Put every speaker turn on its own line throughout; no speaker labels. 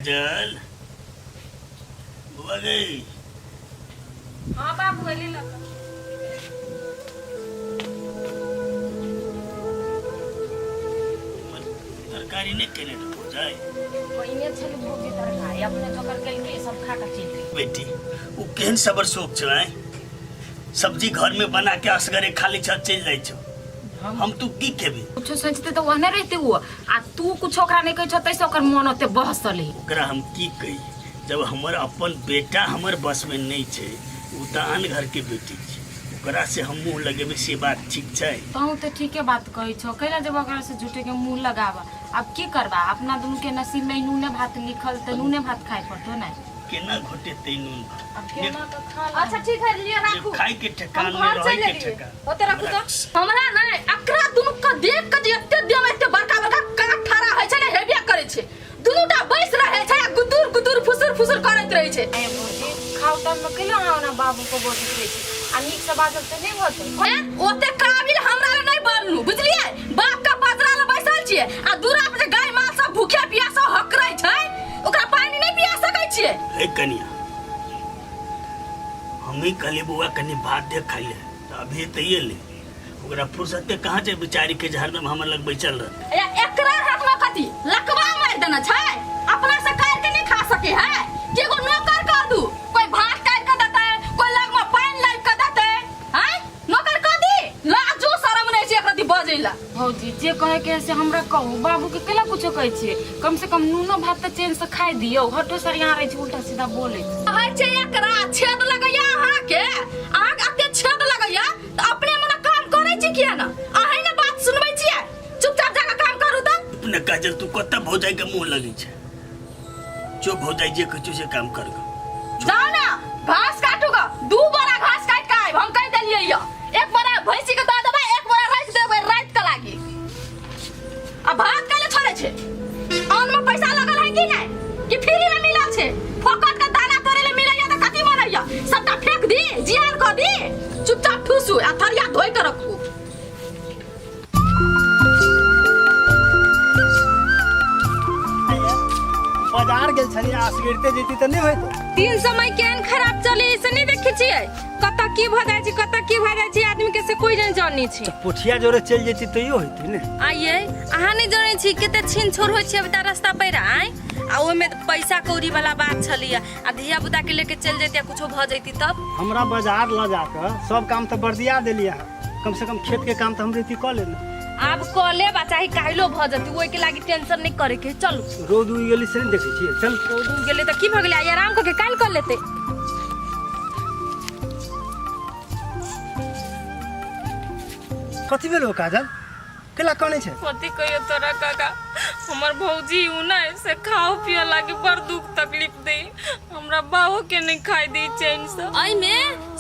जल बुआ गई।
हाँ बाबू, एली लग।
तरकारी नहीं केने हो जाए।
पहिने छल भौजी तरकारी, अपने जोकर केलकै, सब खा के चलि गेल।
बेटी, उ केहन सबर शोक छौ आँय? सब्जी घर में बना के असगरे खाली छ, चलि जाइ छौ। हम तू की खेबी?
कुछो सोचते तऽ ओहने रहते वो, आ तू कुछो ओकरा नहीं कहै छौ, तैसे ओकर मन ओते बहसल है।
ओकरा हम की कही, जब हमर अपन बेटा हमर बस में नहीं छै, उ तऽ आन घर के बेटी छै, ओकरा से हम मुंह लगेबै से बात ठीक छै?
तहूँ तऽ ठीके बात कहै छौ। कैला जब ओकरा से झूठे के मुंह लगाबा? अब की करबा, अपना दुनू के नसीब में नूने भात लिखल तऽ नूने भात खाय पड़तो ने।
केना घोटेतै नून भात?
अब केना के खा ला।
अच्छा ठीक है, लिए राखू।
खाय के ठेकान
हम
नहीं,
घर
रहै
चलि
के
एलियै।
ठेकान।
ओते राखू तऽ हमरा नहि, एकरा दुनू के देख के जे एते देह में एते बड़का बड़का काठ ठाड़ा होइ छै ने, हेबिया करै छै। दुनू टा बैस रहै छै आ गुदुर गुदुर फुसुर फुसुर करैत रहै छै।
ए भौजी, खाउ टाइम में कैला अहाँ ओना बाबू के बजैत रहै छी? आ नीक से बाजब तऽ नहि होतै?
ए, ओते काबिल हमरा ले नहि बनलू, बुझलियै? बाप के पजरा ले बैसल छियै आ दूरा पर जे गाय माल सब भूखे प्यासे हकरै छै, ओकरा पानि नहि पिया सकै छियै।
हे कनिया, हम ही कहलियै बौआ कनि भात दे खाइ ले, तऽ अभी तऽ एलै। ओकरा फुर्सते कहाँ छै बेचारी के जे हरदम हमर लग बैसल रहतै।
ए, एकरा हाथ में कथी लकवा मारि देने छै? अपना से काटि के नहीं खा सके है कि एगो नौकर कर दू, कोई भात काटि के देतै, कोई लग में पानि लाबि के देतै? हैं, नौकर कर दी? लाजो शरम नहीं छै एकरा दी बजै ला।
भौजी, जे कहे के है से हमरा कहू, बाबू के केला कुछो कहै छियै? कम से कम नूनो भात तऽ चैन से खाइ दियौ। हटो सर, यहाँ रहै छी उल्टा सीधा बोलै।
कहै छै एकरा छेद लगैया, अहाँके अहाँके एते छेद लगैया तऽ अपने मने काम करै छी किया ना? अहीं ने बात सुनबै छियै? चुपचाप जाके काम करू तऽ।
अपने काजल, तू कतऽ भौजाई के मुंह लगै छै? जो भौजाई जे कहै छौ से काम कर गो।
जाओ ना घास काटू गा, 2 बोरा घास काट के आयब, हम कहि देलियै या। 1 बोरा भैंसी के दऽ देबै, 1 बोरा राखि देबै रात के लागी। आ भात काले छोड़े छै? अन्न में पैसा लगल है कि नहीं, कि फ्री में मिलल छै? फोकट के दाना तोरे ले मिलैया तऽ कथी मनैया? सबटा फेंक दी, जियान कऽ दी? चुपचाप ठूसू आ थरिया धोइ के रखू।
बाजार गेल छलियै, असगरिते जैती तऽ नहि होइत।
दिन समय केहन खराब चले से नहीं देखे छियै? कतऽ की भऽ जाइ छै, कतऽ की भऽ जाइ छै आदमी के, से कोई नहीं जानै छै।
पोठिया जोरे चलि जैती तैयो होइतै ने।
आइए, अहाँ नहीं जानै छी कते छीन छोड़ होइ छै अभी रास्ता पर आय। आ ओहिमे तऽ पैसा कौड़ी वाला बात छलैया, आ धिया पुता के लेके चलि जैती आ कुछो भऽ जैती तब?
हमरा बाजार लऽ जाकऽ सब काम तऽ बर्दिया देलियै अहाँ, कम से कम खेत के काम तऽ हम रीति कऽ लेने।
आब कऽ लेब आ चाहे काल्हिो भऽ जेतै, ओहिके लागि टेंशन नहीं करे के है, चलू।
रौद उगि गेली से नहि देखै छियै? चल।
रौद उगि गेलै तऽ की भऽ गेलै? आइ आराम कऽ के काल्हि कऽ लेतै।
कथी भेल काजल? केला कनै छै?
कथी कहियो तोरा काका, हमर भौजी उ ने से खाओ पियो लागी बड़ दुख तकलीफ दे, हमरा बाहो के नहीं खाई दी चैन से। एहिमे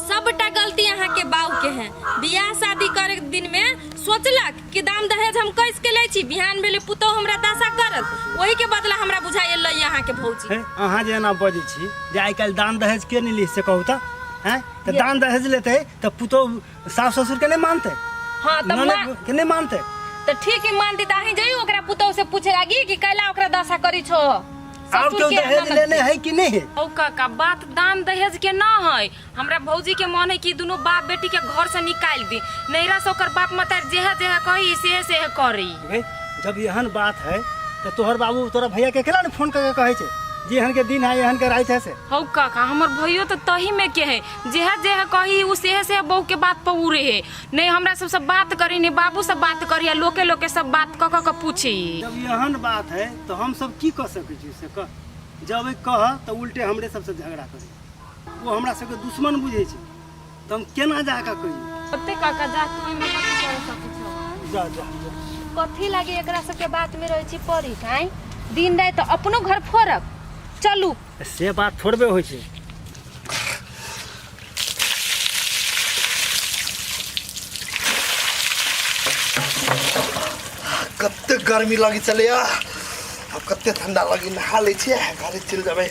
सबटा गलती अहाँ के बाऊ के है। बियाह शादी करे के दिन में सोचलक कि दाम दहेज हम कैस के लै छी, बिहान भेले पुतोह हमरा दशा करत, ओही के बदला हमरा बुझाइ लै अहाँ के भौजी।
हे, अहाँ जे एना बजै छी जे आइ काल्हि दान दहेज के नहि ली से कहू तऽ? हैं, तऽ दान दहेज लेतै तऽ पुतोह सास ससुर के नहीं मानते?
हाँ, तऽ
ननद के नहीं मानते?
तऽ ठीक है, मानती तऽ अहीं जइयो ओकरा पुतोह से पूछे लागी कि कैला ओकरा दशा करी छो।
और
ससुर
क्यों
के
दहेज
ननद
लेने
के।
है कि नहीं है?
औ काका, बात दान दहेज के न है। हमरा भौजी के मन है कि दुनू बाप बेटी के घर से निकाल दी। नैहरा से ओकर बाप मतार जेहे जेहे कही सेहे सेहे करी।
गे, जब एहन बात है तो तोहर बाबू तोरा भैया के केला ने फोन करके कहै छै जे एहन के दिन है, एहन के रात है से?
हौ काका, हमर भैयो तऽ तही में के है, जेहे जेहे कही उ सेहे सेहे बहू के बात पर उड़े है। नहीं हमरा सबसे बात करी, नहीं बाबू से बात करी, आ लोके लोके सब बात क क के पूछी।
जब एहन बात है तो हम सब की कह सकै छी से कह? जब कह तऽ उल्टे हमरे सबसे झगड़ा करे, वो हमरा सबके दुश्मन बुझै छै, तऽ हम केना जाकऽ कहियै?
ओते काका जा, तू ओहिमे कथी कर सकै छौ?
जा जा जा।
कथी लागे एकरा सबके बात में रहै छी पड़ी आँय? दिन राति तऽ अपनो घर फोड़ब। चलू।
से बात थोड़बे होइ छै।
कते गर्मी लगी छलैया, आब कते ठंडा लगी। नहा लै छियै, घरे चलि जेबै।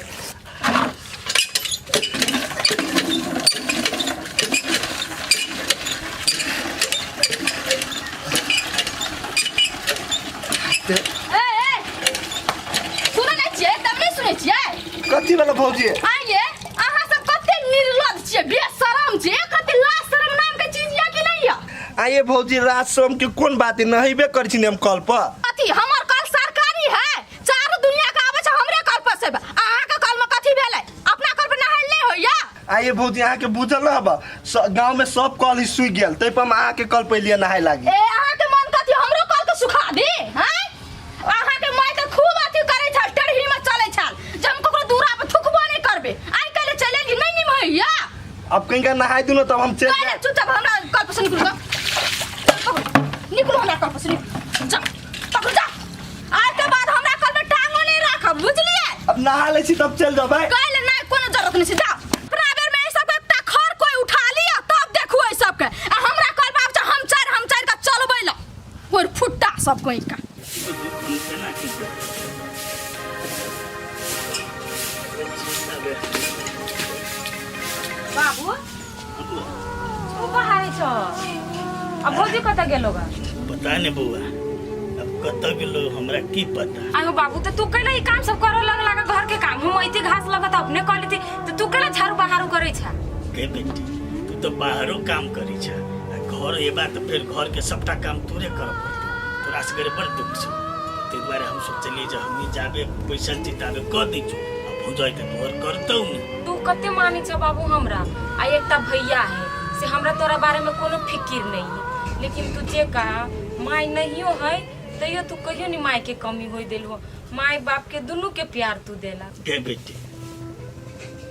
ए ए, सुनै नहि छियै तब? नहि सुनै छियै? छियै?
कथी वाला भौजी?
आइए अहाँ सब कते निर्लज छियै, बेशरम छियै, एक रत्ती लाज शरम नाम के चीज या कि नहीं या?
आइए भौजी, रात शरम के कोन बात है, नहेबे करै छी ने हम कल पर।
अथी हमर कल सरकारी है, चारू दुनिया के आबै छै हमरे कल पर से। अहाँ के कल में कथी भेलै? अपना कल पर नहायल नहीं होइया?
आइए भौजी, अहाँ के बुझल न हबा, गांव में सब कल ही सूखि गेल, तै पर हम अहाँ के कल पहले नहाय लागी।
ए अहाँ के मन कथी हमरो कल के सुखा दी? हैं, अहाँ के माय तऽ खूब अथी करै छल, टेढ़ी में चलै छल, जे हम ककरो दूरा पर थुकबो नहीं करबे। आइ काल्हि चलि एली, नहीं निमहैया।
अब कहीं का नहाय दू न तब हम चलि
काल्हि
जायब।
चुपचाप हमरा कल पर से निकलू, चल, निकलू हमरा कल पर से, निकलू, जा पकड़ू जा। आइ के बाद हमरा कल में टांगो नहीं राखब, बुझलियै?
अब नहा लै छी तब चलि जेबै।
काल्हि नहि, कोनो जरूरत नहीं छै, जाओ। अपना बेर में एहि सबके एकटा खर कोई उठा लिअ तब देखू एहि सबके। आ हमरा कल बाप छै, हम चारि के चलबै ल कोई फुट्टा सब कोई का।
हम केना की करब?
बाबू तू बाहर छ, अब भौजी कतऽ गेलो गा?
पता नहीं बउआ, अब कतऽ गेलो हमरा की पता।
आयो बाबू, तो तू कैला ई काम सब करे लगला गा? घर के काम हम ऐते घास लगत अपने कर लेती, तो तू कैला झाड़ू बहारू करे छा?
के बेटी, तू तो बाहरो काम करी छा आ घर एबा तो फिर घर के सबटा काम तोरे कर पड़तौ। तोरा से बड़ दुख छौ, ताहि दुआरे हम सोचलियै जे हमही जाबे पैसा छी ताबे कऽ दै छौ, आ भौजाइ तऽ तोहर करतौ ने।
तू कते मानै छ बाबू हमरा, आ एकटा भैया है से हमरा तोरा बारे में कोनो फिकिर नहीं है, लेकिन तू जे कहा माय नहियो है तैयो तू कहियो नहीं माय के कमी होई देलहो। माय बाप के दुनू के प्यार तू देला।
गे बेटी,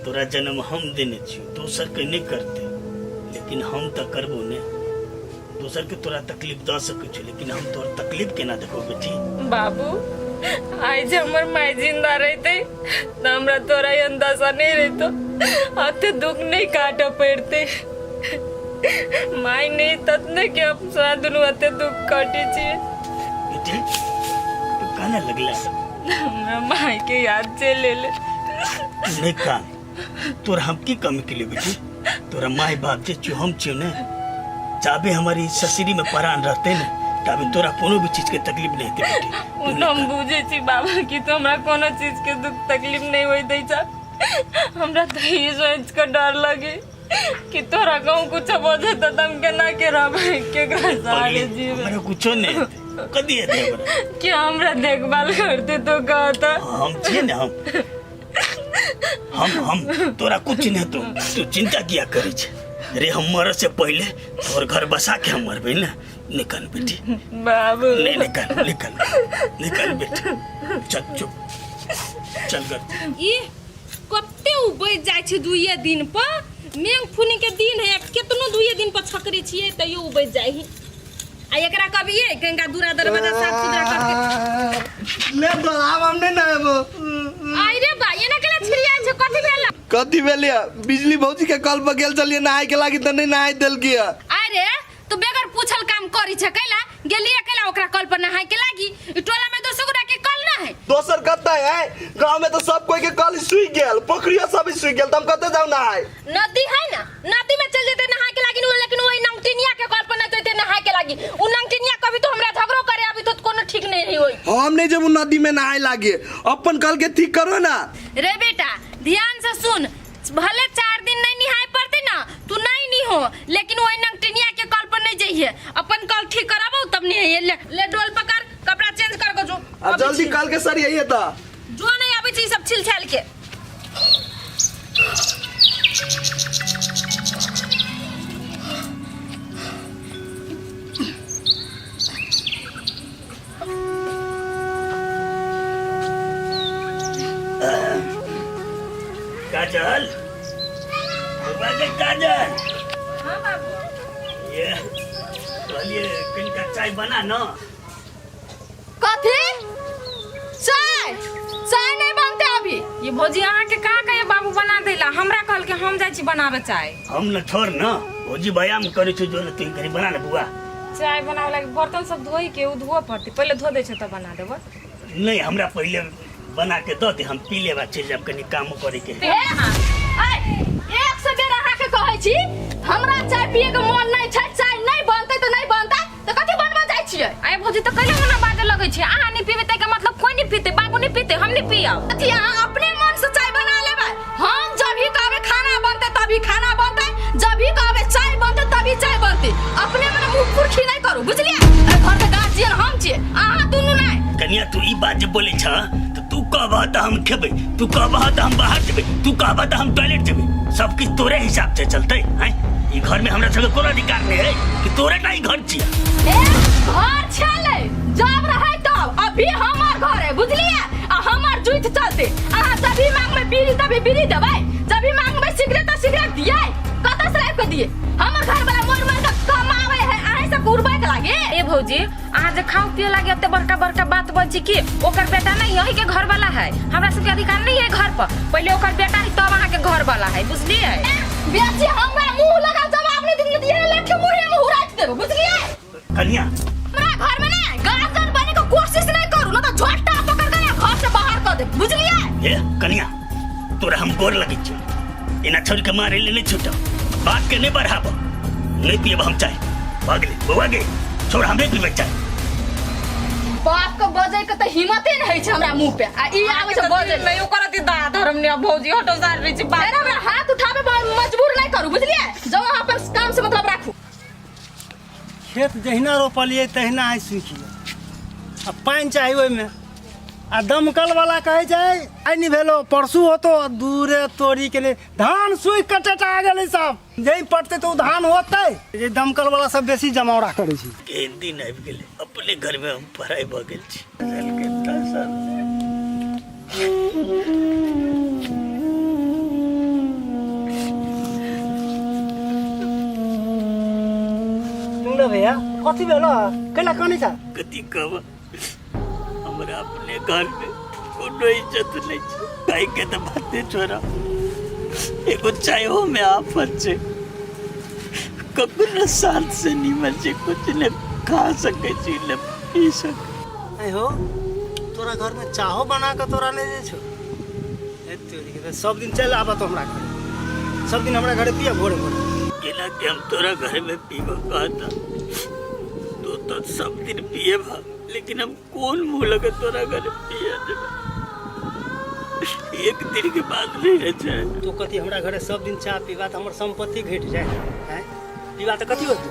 तोरा जन्म हम देने छियौ, दोसर के नहीं करते, लेकिन हम तऽ करबो ने। दोसर के तोरा तकलीफ दऽ सकै छियौ, लेकिन हम तोहर तकलीफ केना देखबौ बेटी?
बाबू, आइ जे हमर माय जिंदा रहते तऽ हमरा तोरा एहन दशा नहीं रहतो, अते दुख नहीं काटऽ पड़ते। माय नहीं ततने के अपना दुनू अते दुख काटे छियै।
बेटी, तू काने लगला?
हमरा माय के याद चलि एलै।
तू नहीं कान, तोरा हम की कमी के लिए बेटी? तोरा माय बाप जे छियौ हम छियौ ने, जाबे हमारी ससुरी में परान रहते ने ताबे तोरा कोनो भी चीज के तकलीफ नहीं हेतै बेटी।
ओ तऽ हम बुझै छी बाबा कि तू हमरा कोनो चीज के दुख तकलीफ नहीं होई दै छ। हमरा तऽ ई सोच के डर लगे कि तोरा कहूँ कुछ बजे तऽ हम केना के रहबै, केकरा सहारे
पगली,
जीबै।
हमरा कुछो नहीं हेतै, कदी हेतै हमरा?
कि हमरा देखभाल करते तो कहता।
हम छियै ने, हम तोरा कुछ नहीं हेतौ, तू चिंता किया करै छै रे? हम मरे से पहले तोहर घर बसा के हम मरबै ने। निकल बेटी।
बाबू।
नहीं, निकल निकल निकल बेटी, चल चुप चल घर।
ई कते उबैज जाइ छै दुइये दिन पर, मेघ फुनी के दिन है, केतनो दुइये दिन पर छकरी छियै तैयो उबैज जाइ है। आ एकरा कबिए गंगा दूरा दरवाजा साफ सुथरा करके
ले तो आब हम नहीं नहेबो।
आई रे बा, एना केना छिड़ियाइ छै? कथी भेल?
कथी भेल? बिजली भौजी के कल पर गेल छलियै नहाय के लागी तऽ नहीं नहाय देलकी है।
अरे तू बेगर पूछल काम करी छै, कैला गेलिए कैला ओकरा कल पर नहाय के लागी? ई टोला में दोसर गोटा के कल ना है?
दोसर कतऽ है? गांव में तो सब कोई के कल सूख गेल, पोखरियो सब सूख गेल, त हम कतऽ जाऊ नहाय?
नदी है ना, नदी में चल जेते नहाय के लागी, लेकिन वही नंगटिनिया के कल पर ना जेते नहाय के लागी। उ नंगटिनिया कभी तो हमरा झगड़ो करे अभी तो कोनो ठीक नहीं रही होई।
हम नहीं जब नदी में नहाय लागे, अपन कल के ठीक करो ना।
रे बेटा ध्यान से सुन, भले 4 दिन नहीं निहाय पड़ते ना, तू नहीं नी हो, लेकिन वही नंगटिनिया के कल पर नहीं जाइए, अपन कल ठीक कराबो तब नहीं है। ले ले डोल पकड़, कपड़ा चेंज कर के जो।
अब जल्दी कल के सर यही है ता।
जो नहीं आवे छी सब छिल छाल के।
काजल, बउआ के काजल।
हाँ बाबू।
ये कहलिए कनिका चाय बना न।
कथी चाय? चाय नहीं बनते अभी।
ये भौजी अहाँ के का कहे बाबू बना देला, हमरा कहल के हम जाइ छी बनावे चाय।
हम न छोड़ न, भौजी व्यायाम करे छी जो न तू करी बना न बुआ।
चाय बनावे लागी बर्तन सब धोई के उ धोअ पड़ते, पहिले धो दै छै तब बना देबो।
नहीं, हमरा पहिले बना के दऽ दे, हम पी लेबा चलि जायब, कनि कामो करे के है।
एक सौ बेर अहाँ के कहै छी हमरा चाय पिए के मन नहीं छै, चाय नहीं बनते तऽ नहीं बनते, तऽ कथी बनबऽ जाइ छियै?
आइ भौजी तऽ कैला मना बाजऽ लगै छै, अहाँ नहीं पीबै तै के मतलब कोई नहीं पीते, बाबू नहीं पीते, हम नहीं पियब।
अथी अहाँ अपने मन
बोलै छ तऽ तू कहबह तऽ हम खेबै, तू कहबह तऽ हम बाहर जेबै, तू कहबह तऽ हम टॉयलेट जेबै, सब किछु तोरे हिसाब से चलतै। हैं, ई घर में हमरा सबके कोनो अधिकार नहीं है कि तोरे टा ई घर छियै?
ए, घर छलै जब रहै तब, अभी हमर घर है, बुझलियै? आ हमर जुइत चलते। अहाँ जब भी मांगबै बीड़ी तभी बीड़ी देबै, जब भी मांगबै सिगरेट तऽ सिगरेट दियै। कतऽ से लाबि कऽ दियै? हमर घर वाला मर मर के कमाबै है अहीं सब उड़बै के लागे।
ए भौजी, अहाँ जे खाओ पियो लागे एते बड़का बड़का बात बोल छी कि ओकर बेटा नहीं यही के घर वाला है? हमरा सबके अधिकार नहीं है घर पर? पहले ओकर बेटा है तब अहाँ के घर वाला है, बुझलिए?
बेसी हमरा मुंह लगा जवाब नहीं दिन दिए, लठ मुंह में हुराइत देब, बुझलिए?
कन्या,
हमरा घर में ना गार्जियन बने के कोशिश नहीं करू ना तो झोटा पकड़ के ना घर से बाहर कर दे, बुझलिए?
ए कन्या, तोरा हम गोर लगै छियौ, एना छोड़ के मारे ले नहीं छूटो, बात के नहीं बढ़ाबो। नहीं पियब हम चाय, भऽ गेलै बौआ गे, छोड़, हम नहीं पीबै चाय।
बाप के बजै के तऽ हिम्मते नहीं होइ छै हमरा मुंह पे, आ ई आबै छै बजै।
नहीं ओकर अति दया धर्म नहीं भौजी, हटो सार रही छी बात।
अरे हमरा हाथ उठाबे पर मजबूर नहीं करू, बुझलिए? जाओ अहाँ अपन काम से मतलब राखू।
खेत जहिना रोपलियै तहिना आइ सूखि गेल, आ पानि चाही ओहिमे, आ दमकल वाला कहै छै आइ नहि भेलो परसू होतो। दूरे तोड़ी के लिए धान सूखि कऽ टटा गेलै सब, जहि पटतै तऽ ओ धान होतै। जे दमकल वाला सब बेसी जमावड़ा करै छै।
केहन दिन आबि गेलै, अपने घरमे हम पराइ भऽ गेल छी। के दशा।
सुन भैया, कथी भेलो? कैला कानै छ?
कथी कहब, हमरा अपने घरमे कोनो इज्जत नहि छै। खाइके तऽ बाते छोड़ा, एगो चायो में आफत छै। ककरो साथ से नीमन छै, कुछ ने खा सकै छी ने पी सकै।
ऐ हो, तोरा घरमे चाहो बना कऽ तोरा नहि दै छौ? हे तोरी के, सब दिन चलि आबऽ तो हमरा घरे, सब दिन हमरा घरे पिया भोरे भोरे।
केना के हम तोरा घर में पीबऽ कहता? तू तो सब दिन पिए भा, लेकिन हम कोन मुंह लगे तोरा घर पिए देबे? एक दिन के बाद नहीं रहे छै।
तू कथी हमरा घरे सब दिन चाह पीबा तऽ हमर सम्पत्ति घटि जाए? हैं, पीबा तऽ कथी होतौ?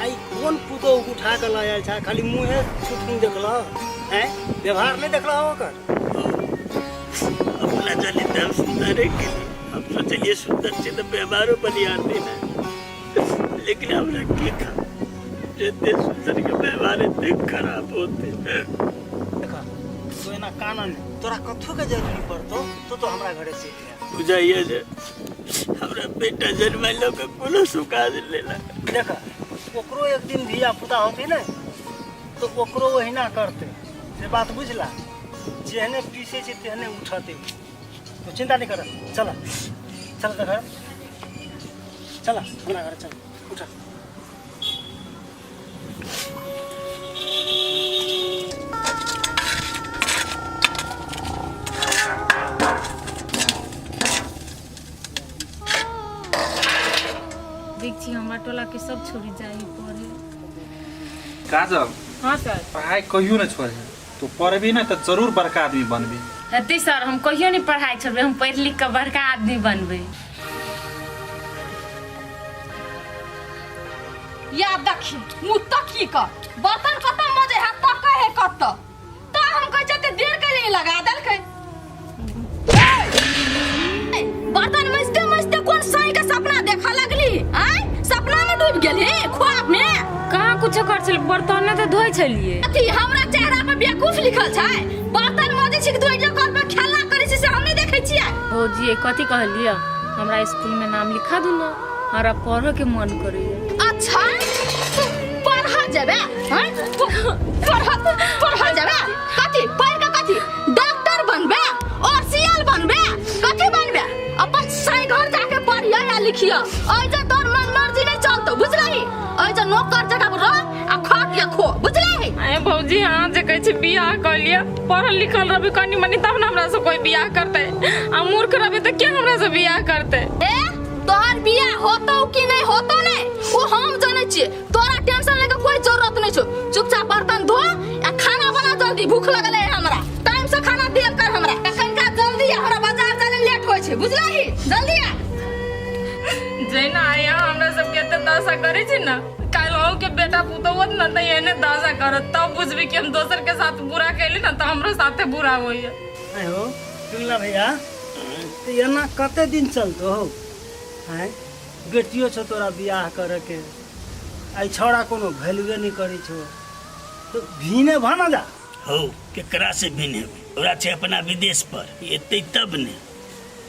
आ ई कोन पुतोहु उठा कऽ लऽ आयल छै? खाली मुँहे छुटुन देखलह हैं, व्यवहार नहि देखलह ओकर?
अपना जाने तो हम सुंदर है के लिए हम सोचलिए सुंदर छै तो व्यवहारो बढ़िया आते ना, लेकिन हमरा के खा जते सुंदर के व्यवहार एते खराब होते।
देख, तू एना काना नहि, तोरा कथू के जरूरी पड़तौ तो हमरा घरे चलि आ।
बुझाइए जे हमरा बेटा जन्मैलो के कोनो सुकाज लेला।
देख, ओकरो एक दिन धिया पुता होतै ने तो ओकरो ओहिना करतै, से बात बुझला? जेहने पीसै छै तेहने उठतै, तो चिंता नहीं कर। चल चल तऽ घर चल, हमरा घर चल, उठ।
देख छी, हमरा टोला के सब छोड़ी जाई पढ़े।
काजल।
हाँ सर।
पढ़ाई कहियो नहीं छोड़े, तू पढ़बी ना तऽ जरूर बड़का आदमी बनबी।
हेतै सर, हम कहियो नहीं पढ़ाई छोड़बै, हम पढ़ि लिख कऽ बड़का आदमी बनबै।
या देखी मुँह तकी कऽ बर्तन कतऽ मजे है, तकै है कतऽ, तऽ हम कहै छियै एते देर के लिए लगा देलकै। ए, बर्तन मजते मजते कोन साई के सपना देखऽ लगली? आय, सपना में डूब गेली ख्वाब में?
कहाँ कुछो कर छल, बर्तन ने तऽ धोइ छलियै।
अथी हमरा चेहरा पर बेवकूफ लिखल छै? बर्तन मजै छी कि तू एहि जगह पर खेलना करै छी से हम नहि देखै छियै।
भौजी, कथी कहलियै? हमरा स्कूल में नाम लिखा दू ने, हमरा पढ़ऽ के मन करैया।
अच्छा, तू पढ़ऽ जेबे? हैं, तू पढ़ऽ पढ़ऽ जेबे? कथी पढ़ के कथी डॉक्टर बनबे और सीएल बनबे, कथी बनबे? अपन साई घर जाके पढ़िया या लिखिया, ओइ जे तोर मन मर्जी नहीं चलतो, बुझलही? ओइ जे नौकर जगह पर रह आ खट या खो, बुझलही?
अरे भौजी, अहाँ जे कहै छी बियाह कऽ लिअ, पढ़ल लिखल रहबै कनि मनि तब ने हमरा से कोई बियाह करतै, आ मूर्ख रहबै तऽ के हमरा से बियाह करतै?
ए, तोहर बियाह होतौ कि नहीं होतौ ने ओ हम जानै छियै, तोरा टेंशन लेके कोई जरूरत नहीं छौ। चुपचाप बर्तन धो आ खाना बना जल्दी, भूख लगल है हमरा, टाइम से खाना देल कर हमरा, कनिका जल्दी आ, हमरा बाजार जाने लेट होइ छै, बुझलही? जल्दी आ।
जहिना आइ अहाँ हमरा सबके एते दशा करै छी ने, काल्हि अहूँ के बेटा पुतोह होत ना त एहने दशा करत, तब बुझबी कि हम दोसर के साथ बुरा कैली ना त हमरो साथे बुरा होइए।
आँय हो पिंगला भैया, तऽ एना कते दिन चलतो हो? आँय, बेटियो छौ तोरा बियाह करके, आइ छौड़ा कोनो वैल्यूए नहि करै छौ, तऽ भीने भऽ ने जा।
हौ, केकरा से भिन हेबै? ओकरा छै अपना विदेश पर, एतै तब ने।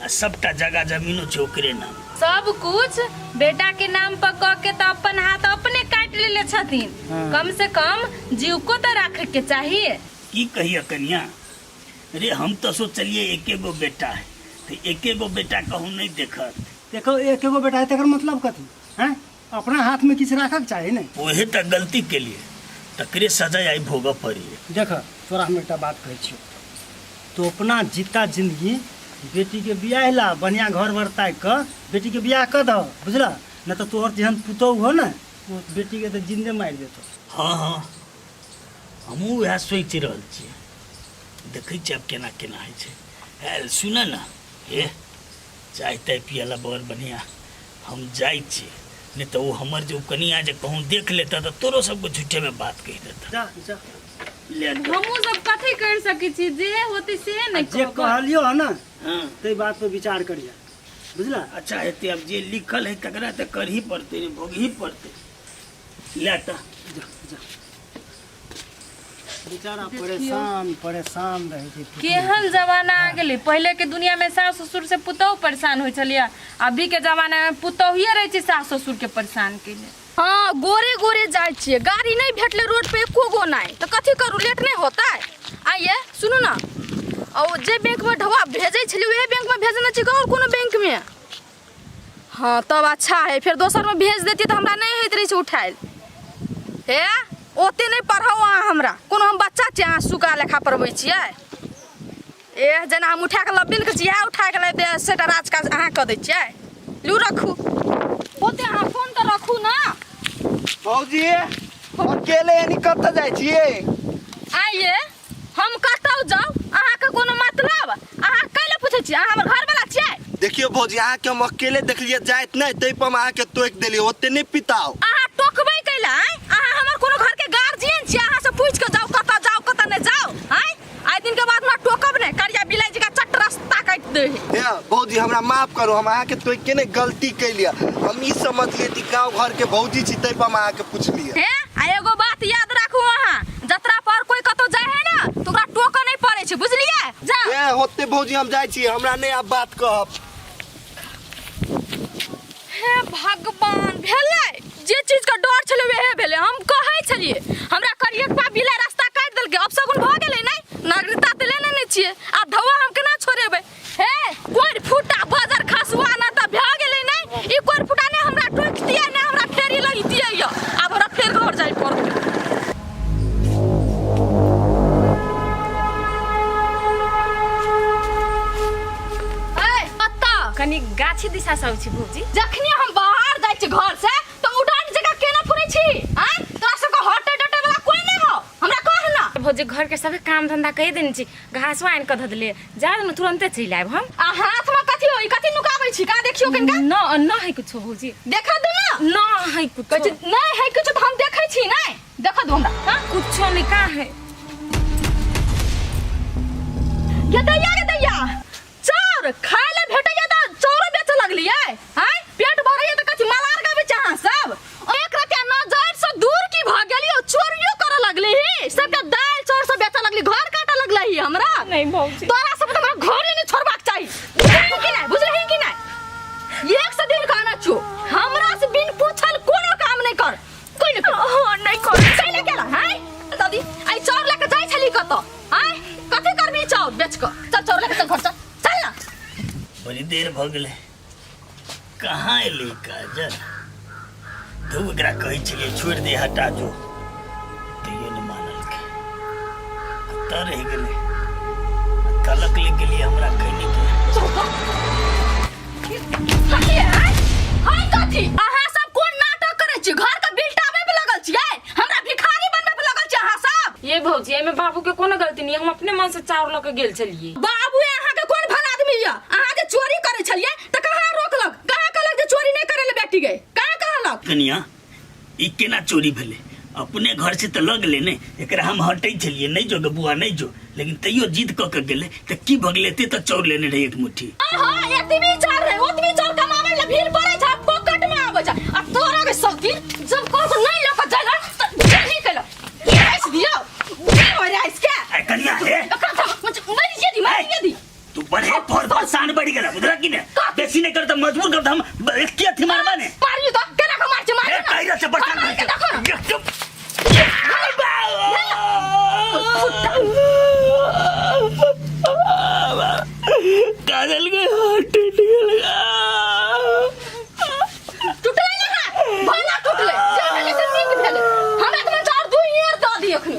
आ सबटा जगह जमीनो छै ओकरे नाम।
सब कुछ बेटा के नाम पर क के तो अपन हाथ अपने काट लेले छथिन।
हाँ।
कम से कम जीवको तो रखे के चाहिए।
की कहिए कनिया रे, हम तो सोचलिए एके गो बेटा है तो एके गो बेटा कहूँ नहीं देखत।
देखो, एके गो बेटा है तकर मतलब कथी हैं? अपना हाथ में किछु राखक चाही ने।
ओहे तऽ गलती केलिए, तकरे सजा आइ भोगऽ पड़िए।
देख, तोरा हम एकटा बात कहै छियौ, तो अपना जीता जिंदगी बेटीके बियाह ला बढ़िया घर वर ताकि कऽ बेटीके बियाह कऽ दह, बुझलह? नहि तऽ तोहर जेहन पुतोहु हो ने, ओ बेटीके तऽ जिंदे मारि देतौ।
हाँ हाँ, हमहूँ वएह सोचि रहल छियै, देखै छियै आब केना केना होइ छै। हे सुन ने, हे चाय ताय पियला बड़ बढ़िया, हम जाइ छी, नहि तऽ ओ हमर जे ओ कनिया जे कहूँ देख लेता तऽ तोरो सबके झूठेमे बात कहि देता।
जा जा।
ले।
हमहूँ सब कथी कर सकै छी, जे होतै से ने
जे
कहबै।
कहलियो है ना,
हाँ।
ताहि बात पर विचार करिहे, बुझला?
अच्छा हेतै, आब जे लिखल है तकरा तऽ करही पड़तै ने, भोगही पड़तै। ले तऽ।
जा जा, बेचारा परेशान परेशान रहै छै।
केहन जमाना आ गेलै। पहिले के दुनिया में सास ससुर से पुतोह परेशान होइ छलियै, अभी के जमाना में पुतोहिए रहै छै सास ससुर के परेशान केने।
हाँ, गोरे गोरे जाइ छियै, गाड़ी नहि भेटलै रोड पे एको गो नहि, तऽ कथी करू, लेट नहि होतै? आइए सुनू ने, और जे बैंक में ढवा भेजै छलियै उहे बैंक में भेजने छी कि और कोनो बैंक में? हाँ तब अच्छा है, फेर दोसर में भेज देती तऽ हमरा नहि होइत रहै छै उठायल। हे ओते नहि पढ़ाउ अहाँ हमरा, कोनो हम बच्चा छियै अहाँ सुगा लेखा पढ़बै छियै? ए जेना हम उठा कऽ लब्बे ने करै छी, इएह उठा कऽ लाबि दे सेटा राजकाज अहाँ कऽ दै छियै। लू रखू, ओते अहाँ फोन तऽ रखू ने।
भौजी, अकेले यानी कतऽ जाइ छियै?
आइए हम कतौ जाउ अहाँके कोनो मतलब? अहाँ कैले पूछै छियै? अहाँ हमर घरवला छियै?
देखियौ भौजी, अहाँके हम अकेले देखलियै जाइत नहि, ताहि पर हम अहाँके टोकि देलियै, ओते नहि पिताउ।
अहाँ टोकबै कैला? आँय, अहाँ हमर कोनो घरके गार्जियन छियै? अहाँ से पूछि कऽ जाउ कतऽ जाउ कतऽ नहि जाउ? आँय, आइ दिन के बाद हमरा टोकब नहि, करिया बिलाइ जकाँ चट रास्ता काटि दै है।
हे भौजी, हमरा माफ करू, हम अहाँके टोकि के नहि गलती कैलियै, हम ई समझलियै कि गाँव घरके भौजी छी, ताहि पर हम अहाँके पुछलियै।
हे आ एगो बात याद राखू, अहाँ जतरा पर कोई कतौ जाइ है ना तो ओकरा टोकऽ नहि पड़ै छै, बुझलियै? जा।
ए होते भौजी, हम जाइ छी, हमरा नहि आब बात कहब।
हे भगवान, भेलै जे चीज के डर छलै वएह भेलै। हम कहै छलियै हमरा करियकबा बिलाइ रास्ता काटि देलकै, अपशगुन भऽ गेलै। नहि नागरिकता तऽ लेने नहि छियै, आ धौआ हम केना छोड़ेबै? हे कोरि फूटा बजर खसुआ ना तऽ भऽ गेलै। नहि ई कोरि फूटा नहि हमरा टोकतियै, नहि हमरा फेरी लगितियै यऽ। आब हमरा फेर घर जाय पड़तै। ए, कतऽ?
कनी गाछी दिशा से आबै छी भौजी।
जखनी हम बाहर जाइ छी घर से तऽ उडान जगह केना फुरै छी? आँय, तोरा सबके हटे डटे वाला कोई नहि हौ, हमरा कह ना।
भौजी, घर के सबे काम धंधा कहि देने छी, घासो आनि कऽ धऽ देलियै, जा ने तुरन्ते चलि आयब हम।
आ हाथ में कथी हो, ई कथी नुकाबै छी? का देखियो कनिका।
न न है कुछो भौजी।
देखा दू ना।
न है कुछो।
कहै छी नहीं है कुछो तऽ हम देखै छी नहीं, देखा दू हमरा।
हाँ, कुछो नहीं का है।
गे दैया, गे दैया, चाउर खाय ले भेटैया तऽ चाउरो बेचऽ लगलियै? आँय, पेट भरैया तऽ कथी मलार गाबै छै अहाँ सब? एक रतिया नजर से दूर की भऽ गेलियो, चोरियो करऽ लगली ही, सबके दालि चाउर सब बेचऽ लगली, घर काटऽ लगली ही हमरा।
नहीं भौजी,
तोरा सब तऽ हमरा घरे नहीं छोड़बाक चाही, बुझलही कि नहीं? बुझलही कि नहीं? एक से दिन कहना छु, हमरा से बिन पूछल कोनो काम नहीं कर, कोई नहीं कर।
हाँ, नहीं कर।
कैले केला? हाय दादी, आई चाउर लऽ के जाइ छली कतऽ? आय कथी करबी चाउर बेच कऽ? चल चाउर लऽ के चल घर, चल चल ना।
बड़ी देर भऽ गेलै, कहाँ एलै काजल? धू, एकरा कहै छलियै छोड़ि दे, हटा जो, तैयो नहि मानलकै। कतऽ रहि गेलै? आ तलक लागि गेलियै हमरा खैनीके।
कथी है? हाय कथी अहाँ सब कोन नाटक करै छी? घर के बिल टाबै पे लगल छियै, हमरा भिखारी बनबै पे लगल छी अहाँ सब?
ये भौजी, एहिमे बाबू के कोनो गलती नहीं, हम अपने मन से चाउर लऽ के गेल छलियै।
बाबू अहाँ के कोन भला आदमी यऽ? अहाँ जे चोरी करै छलियै तऽ कहाँ रोकलक? कहाँ कहलक जे चोरी नहीं करै ले बेटी गई? कहाँ कहलक?
कनिया, ई केना चोरी भेलै अपने घर से तऽ लग गेलै ने एकरा हम हटै छलियै नहि जो गे बुआ नहि जो लेकिन तैयो जिद कऽ के गेलै तऽ की भऽ गेलै एते तऽ चौर लेने रहै एक मुट्ठी।
हाँ एतबी चार रहे ओतबी चार कमावे ला भीड़ पड़े छै पॉकेट में आवे छै आ तोरा के शौकीन जब कहब नहीं लऽ के जाइला त नहीं केला राइस दियो दियो राइस के
आ कनिया हे
एकरा त मरिए दी मरिए दी
तू बढ़े फर फर शान बढ़ गेला बुझला कि ने बेसी नहीं कर त मजबूर कर त हम एक अथी मारबा ने
मारियो त केना के मार छै मार
ए कायरा से परेशान
मार के देखो ना।
काजल के हाथ टूट गेल
टूटले ना हाथ भला टूटले जे भेलै से नीक भेलै हमरा तऽ मन चार दू ईयर दऽ दी एखनी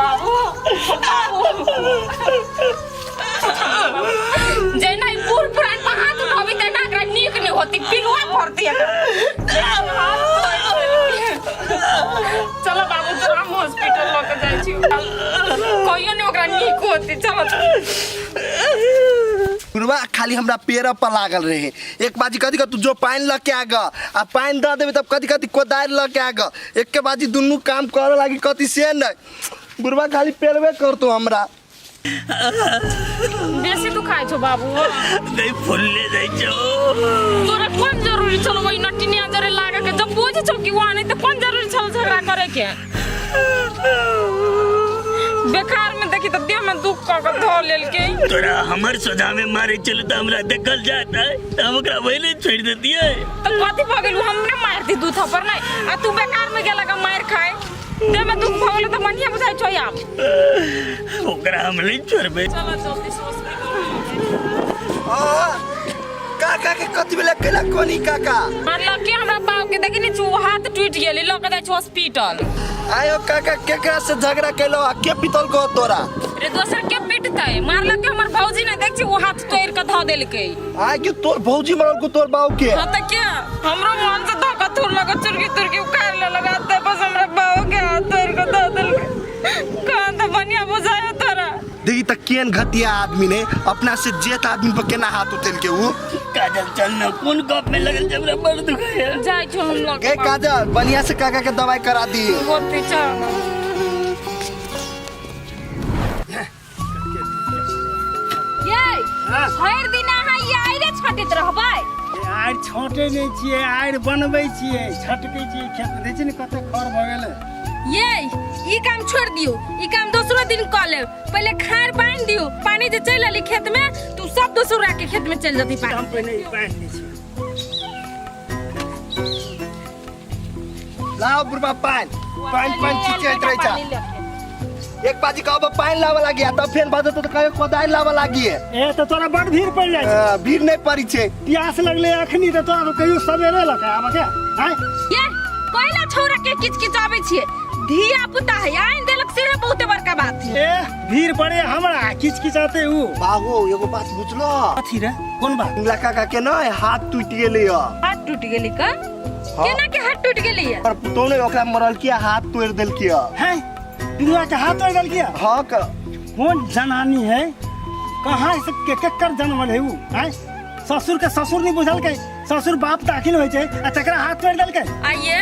बाबू जेना ई बूढ़ पुरान पर हाथ उठाबी तेना एकरा नीक नहि होती पिलुआ फड़ती एकरा चलो बाबू तोरा हम हॉस्पिटल लऽ के जाइ छी कहियो नहि ओकरा नीक होती चलो
गुरुआ खाली हमरा पेड़ पर लागल रहे एक बाजी कथी कह तू जो पानि लऽ के आग आ पानि दऽ देबै तब कथी कथी कोदारि लऽ के आग एक बाजी दुनू काम करऽ लागी कथी से नहि बुढ़वा खाली पेड़बे करतो हमरा
बेसी दुखाइ छौ बाबू
नहीं फुलले जाइ छौ
तोरा कोन जरूरी छल वही नटिनिया जरे लागे के जब बुझै छौ कि वहाँ नहीं तऽ कोन जरूरी छल झगड़ा करे के बेकार में देखी तऽ देह में दुख कऽ के धऽ लेलकै
तोरा हमर सोझा में मारे चलू तऽ हमरा देखल जात है तऽ हम ओकरा वही छोड़ि देतियै
तऽ कथी भऽ गेल हमरे मारि दी दू थप्पड़ नहीं आ तू बेकार में गेलक मारि खाए देह में दुख भऽ गेल तऽ बढ़िया बुझाइ छौ आब
ओकरा हम नहीं छोड़बै
चलो जल्दी से हॉस्पिटल
हाँ, काका के कथी भेलै केला कोनी काका
मारलक के हमरा बाप के देखी नहीं छु हाथ टूट गेलै लऽ के जाइ छु हॉस्पिटल
आयो काका केकरा से झगड़ा केलो आ के पितल को तोरा
रे दोसर के पिटतै मारलक के हमर भौजी ने देख छी ओ हाथ तोड़ के धऽ देलकै
आय के तोर भौजी मरल को तोर बाऊ के
हाँ तऽ के हमरो मन से धक्का थोड़ लगा चुरकी तुरकी उखाड़ लेलक आ ते बस हमरा बाबू के हाथ तोड़ के धऽ देलकै कहाँ तऽ बढ़िया बुझायो तोरा
देखी त केन घटिया आदमी ने अपना से जेत आदमी पर केना हाथ उठेल के ऊ
काजल चल न कोन गप में लगल छै हमरा बड़ दुखाय
जाइ छौ हम लग
गे काजल बढ़िया से काका के दवाई करा दी
होते चल ये
हाँ।
भरि दिन अहाँ ई आइरे छटैत रहबै
आरि छाँटै नहि छियै आरि बनबै छियै छटकै छियै खेत देखै छियै ने कते खर भऽ गेलै
ये ई काम छोड़ दियो ई काम दोसरो दिन कऽ लेब पहिले खार बान्हि दियो पानी जे चलि एली खेत में तू सब दोसरा के खेत में चलि जती पानी
हम पहिने ई बान्हि दै छियै
लाओ बुढ़बा पानि पानि पानि छिचैत रहै छै एक बाजी कहब पानि लाबऽ लागी तब फेर बाजत तऽ कहे कोदारि लाबऽ लागी
ए तऽ तोरा बड़ भीड़ पड़ि जाइ छै
भीड़ नहि पड़ी छै
प्यास लगलै अखनी तऽ तोरा तो कहियो सवेरे लऽ के आबऽ के आँय
ये कोइला छौरा के किचकिचाबै छियै धिया पुता है आइन देलक से बहुते बड़का बात है
ए भीड़ पड़े हमरा किचकिचाते ऊ
बाबू एगो बात बुझलो
कथी रे कोन बात
पिंगला काका के ने हाथ टूटि गेलै ह
हाथ टूट गेली का
हाँ।
केना के हाथ टूट गेली है
पर पुतोह ने ओकरा मरल किया हाथ तोड़ि देलकै ह
हैं पिंगला के हाथ तोड़ देलकै
हाँ क
कोन जनानी है कहाँ से के केकर जनमल है ऊ हैं ससुर के ससुर नहीं बुझलकै ससुर बाप दाखिल होइ छै आ तकरा हाथ तोड़ि देलकै
आ ये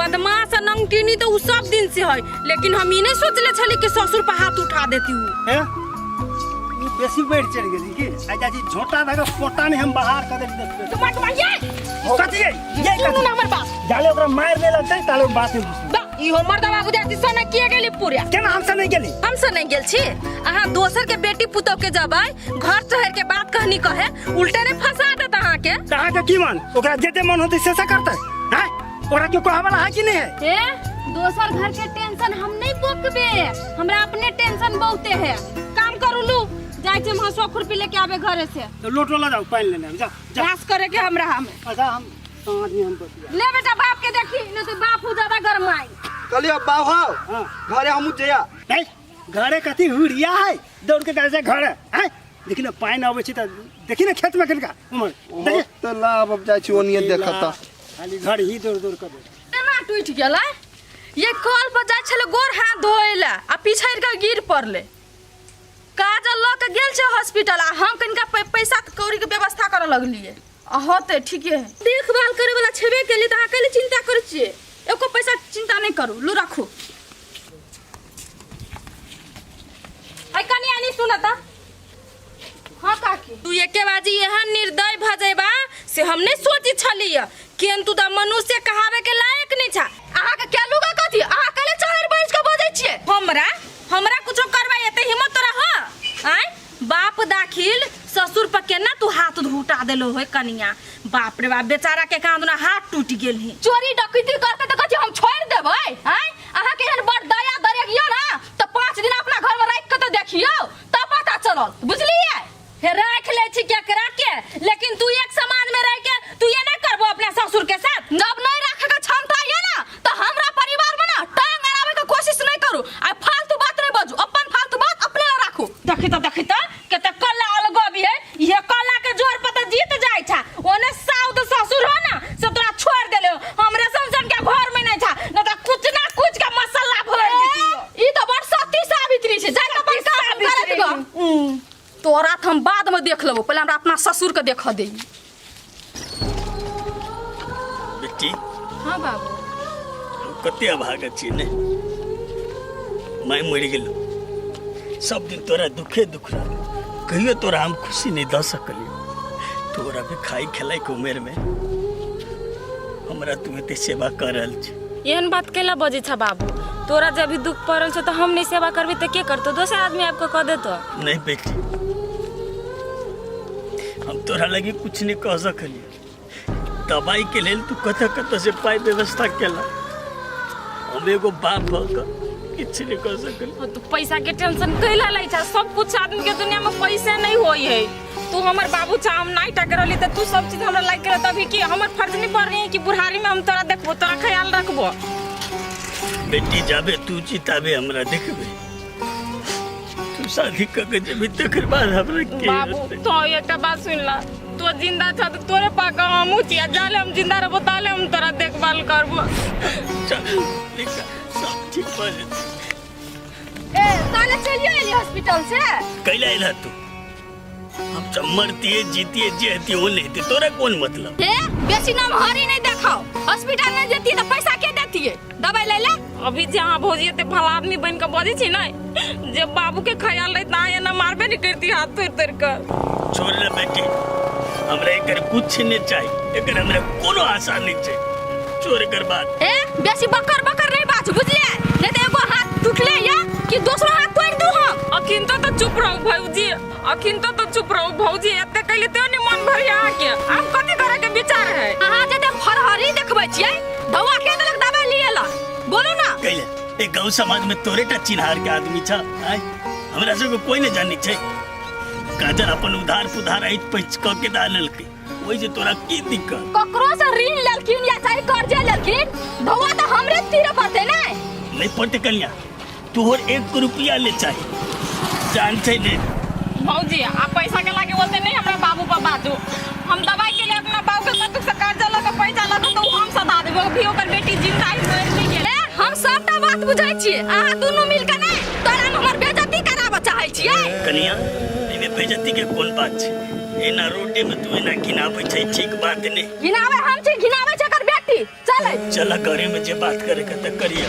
बदमाश आ नमकीनी तो उ सब दिन से है लेकिन हम ई नहीं सोचले छली कि ससुर पर हाथ उठा देती हूँ
ए ई बेसी बढ़ि चढ़ि गेली की आ चाची झोटा धऽ कऽ पोटा नहि हम बाहर कऽ देली देखबै
तुम्हार तुम्हार ये
कथी ये ये
सुनू
कथी
ना हमर बात
जाले ओकरा मारि नहि लगतै ताले बात नहि बुझतै
बा ई हमर दवा बुझाती सना किए गेली पूरा
केना हमसे नहि गेली
हमसे नहीं गेल छी अहाँ दोसर के बेटी पुतोह के जबै घर चहर के बात कहनी कहे उल्टे ने फंसा देत अहाँ के
तऽ अहाँके की मन ओकरा जते मन होतै से से करतै हैं ओकरा केओ कहै वाला है कि नहि है
ए दोसर घर के टेंशन हम नहीं पोकबे हमरा अपने टेंशन बहुते है काम करू लू जाय छी हम हंसुआ खुरपी लेके आबे घरे से
तो लोटो लऽ जाउ पानि लेने जाउ जाउ
घास करे के हमरा हम
अच्छा हम साँझ में हम बतिया
ले बेटा बाप के देखी नहीं तो बाप हूँ ज्यादा गरमाई
कहलियो बाबू
हाँ।
घरे हमहूँ जइया
नहीं घरे कथी हुरिया है दौड़ के जाइ छै घरे हैं देखी ने पानि अबै छै तऽ देखी ने खेतमे कनिका उम्हर देखी
तऽ लाब अब जाइ छी ओनिये देखत
खाली घर ही दौड़ दौड़ के
केना टूटि गेलै ये कल पर जाइ छलै गोर हाथ धोए लए आ पिछड़ि कऽ गिर पड़लै काजल लऽ कऽ गेल छै हॉस्पिटल आ हम कनिका पैसा कौड़ीके व्यवस्था करऽ लगलियै आ होतै ठीके है। देखभाल करे वाला छेबे केली तऽ अहाँ कैले चिंता करै छियै? एको पैसा चिंता नहीं करू, लू राखू।
ऐ कनिया नहीं सुनता।
हाँ काकी।
तू एके बाजी एहन निर्दय भ जेबा से हम नहीं सोची छलिय, किंतु त मनुष्य कहावे के लायक नहीं छा।
अहाँ के केलू का कथी? अहाँ कैले चढ़ बैठ के बजै छियै?
हमरा हमरा कुछो करबा एते हिम्मत तोरा ह? आय बाप दाखिल ससुर पर केना तू हाथ उठा देलो होय कनिया? बाप रे बाप, बेचारा के कान दुना हाथ टूट गेल ही।
चोरी डकैती करते त कथी हम छोड़ देबै? आय अहाँ के एहन बड़ दया दरेग यऽ ना त 5 दिन अपना घर में राखि के त देखियौ तब पता चलल, बुझलियै?
हे राख ले छी केकरा के, लेकिन तू एक समाज में रह के तू ये ना करबो अपना ससुर के साथ।
जब नहीं रखे के क्षमता ये ना तो हमरा परिवार में ना टांग अड़ावे के कोशिश नहीं करू, आ फालतू बात नहीं बजू, अपन फालतू बात अपने लग राखू।
देखी तो देखी तो केते कल्ला अलगबी है, ये कल्ला के जोर पर तो जीत जाय छा, ओने साउद ससुर हो ना से तोरा छोड़ देले, हमरे सन के घर में नहीं छा न तो कुछ ना कुछ के मसाला भर देतियो।
ई तो बड़ सती सावित्री छै, जाय के अपन काम करत ग। तोरा त हम बाद में देख लेबो, पहले हमरा अपना ससुर के देख दे।
बेटी।
हाँ बाबू।
हम कते अभागत छी ने, मैं मरि गेलो, सब दिन तोरा दुखे दुख रह, कहियो तोरा हम खुशी नहीं दऽ सकलियो। तोरा भी खाई खेलाई के उमेर में हमरा तू एते सेवा कर रहल छी।
एहन बात कैला बजै छा बाबू? तोरा जब भी दुख पड़ल छौ तो हम नहीं सेवा करबी तो के करतो? दोसर आदमी आबि के कह देतो।
नहीं बेटी, हम तोरा लगी कुछ नहीं कह सकलियो। दवाई के लेल तू कतऽ कतऽ से पाइ व्यवस्था केला, हम एगो बाप भऽ कऽ किछु नहीं कह सकलियो।
हाँ, तू पैसा के टेंशन कैला लै छा? सब कुछ आदमी के दुनिया में पैसे नहीं होई है। तू हमर बाबू छा, हम नहीं टक रहली त तू सब चीज हमरा लाइक करे, तभी की हमर फर्ज नहीं पड़ रही है कि बुढ़ारी में हम तोरा देखबो, तोरा ख्याल रखबो।
बेटी जाबे तू जिताबे हमरा देखबे, तू शादी क के जेबी तकर बाद हमरा के
बाबू
हेतै?
तो एकटा बात सुन ला, तो जिंदा छ त तोरे पाका हमहू छी, आ जाले हम जिंदा रहबो ताले हम तोरा देखभाल करबो।
चल निकाल, सब ठीक भऽ जेतै।
ए ताले चलियो एली हॉस्पिटल से।
कैला एलह तू? हम सब मरतिए जीतिए जे हेतिए ओ नहीं हेतिए, तोरा कोन मतलब?
हे बेसी नाम हरी नहीं देखाओ, हॉस्पिटल नहीं जेतिए त पैसा के देतिए दवाई ले ले।
अभी जे अहाँ भौजी एते भला आदमी बन के बजै छी ने, जे बाबू के ख्याल रहित अहाँ एना मारबे नहीं करती हाथ तोड़ि तोड़ि के।
छोड़ ले बेटी, हमरा एकर कुछ नहीं चाहिए, एकर हमरा कोनो आशा नहीं छै, छोड़ एकर बात।
ए बेसी बकर बकर नहीं बाजू, बुझलिए? नहीं त एगो हाथ टूटले या कि दोसरो हाथ तोड़ दू हम।
अखिन तो चुप रहू भौजी, अखिन तो चुप रहू भौजी, एते कहली तो नहीं मन भरी अहाँ के, आब कथी करे के विचार है?
अहाँ जते फरहरी देखबै छियै, दवा के देलक दवाई लिए ला, बोलू ना।
कैले ए गांव समाज में तोरे टा चिन्हार के आदमी छ, आय हमरा सबके कोई नहीं जानी छै। काजर अपन उधार पुधार ऐच पैच क के डाललकै, ओहि जे तोरा की दिक्कत?
ककरो से ऋण लेलखिन या चाहे कर्जा लेलखिन, धौआ तऽ हमरे तीरे पड़तै ने।
नहीं पड़तै कनिया, तोहर 1 रुपया ले चाही, जान छै ने।
भौजी आ पैसा के लागे बोलते नहीं हमरा बाबू पर बाजू, हम दवाई के लिए अपना बाबू के कतुक से कर्जा लऽ के पैसा लऽ के तो हम सधा देबो, अभी ओकर बेटी जिंदा ही मरि नहि गेल।
ए हम सबटा बात बुझै छियै, अहाँ दुनू मिल के नै तोरा हम हमर बेइज्जती कराबऽ चाहै छियै।
कनिया एहिमे बेइज्जती के कोन बात छै? एना रोडे में तू एना घिनाबै छै, ठीक बात नहि।
घिनाबै हम छी, घिनाबै छै एकर बेटी। चलै
चल घरे में जे बात करे के त करिए।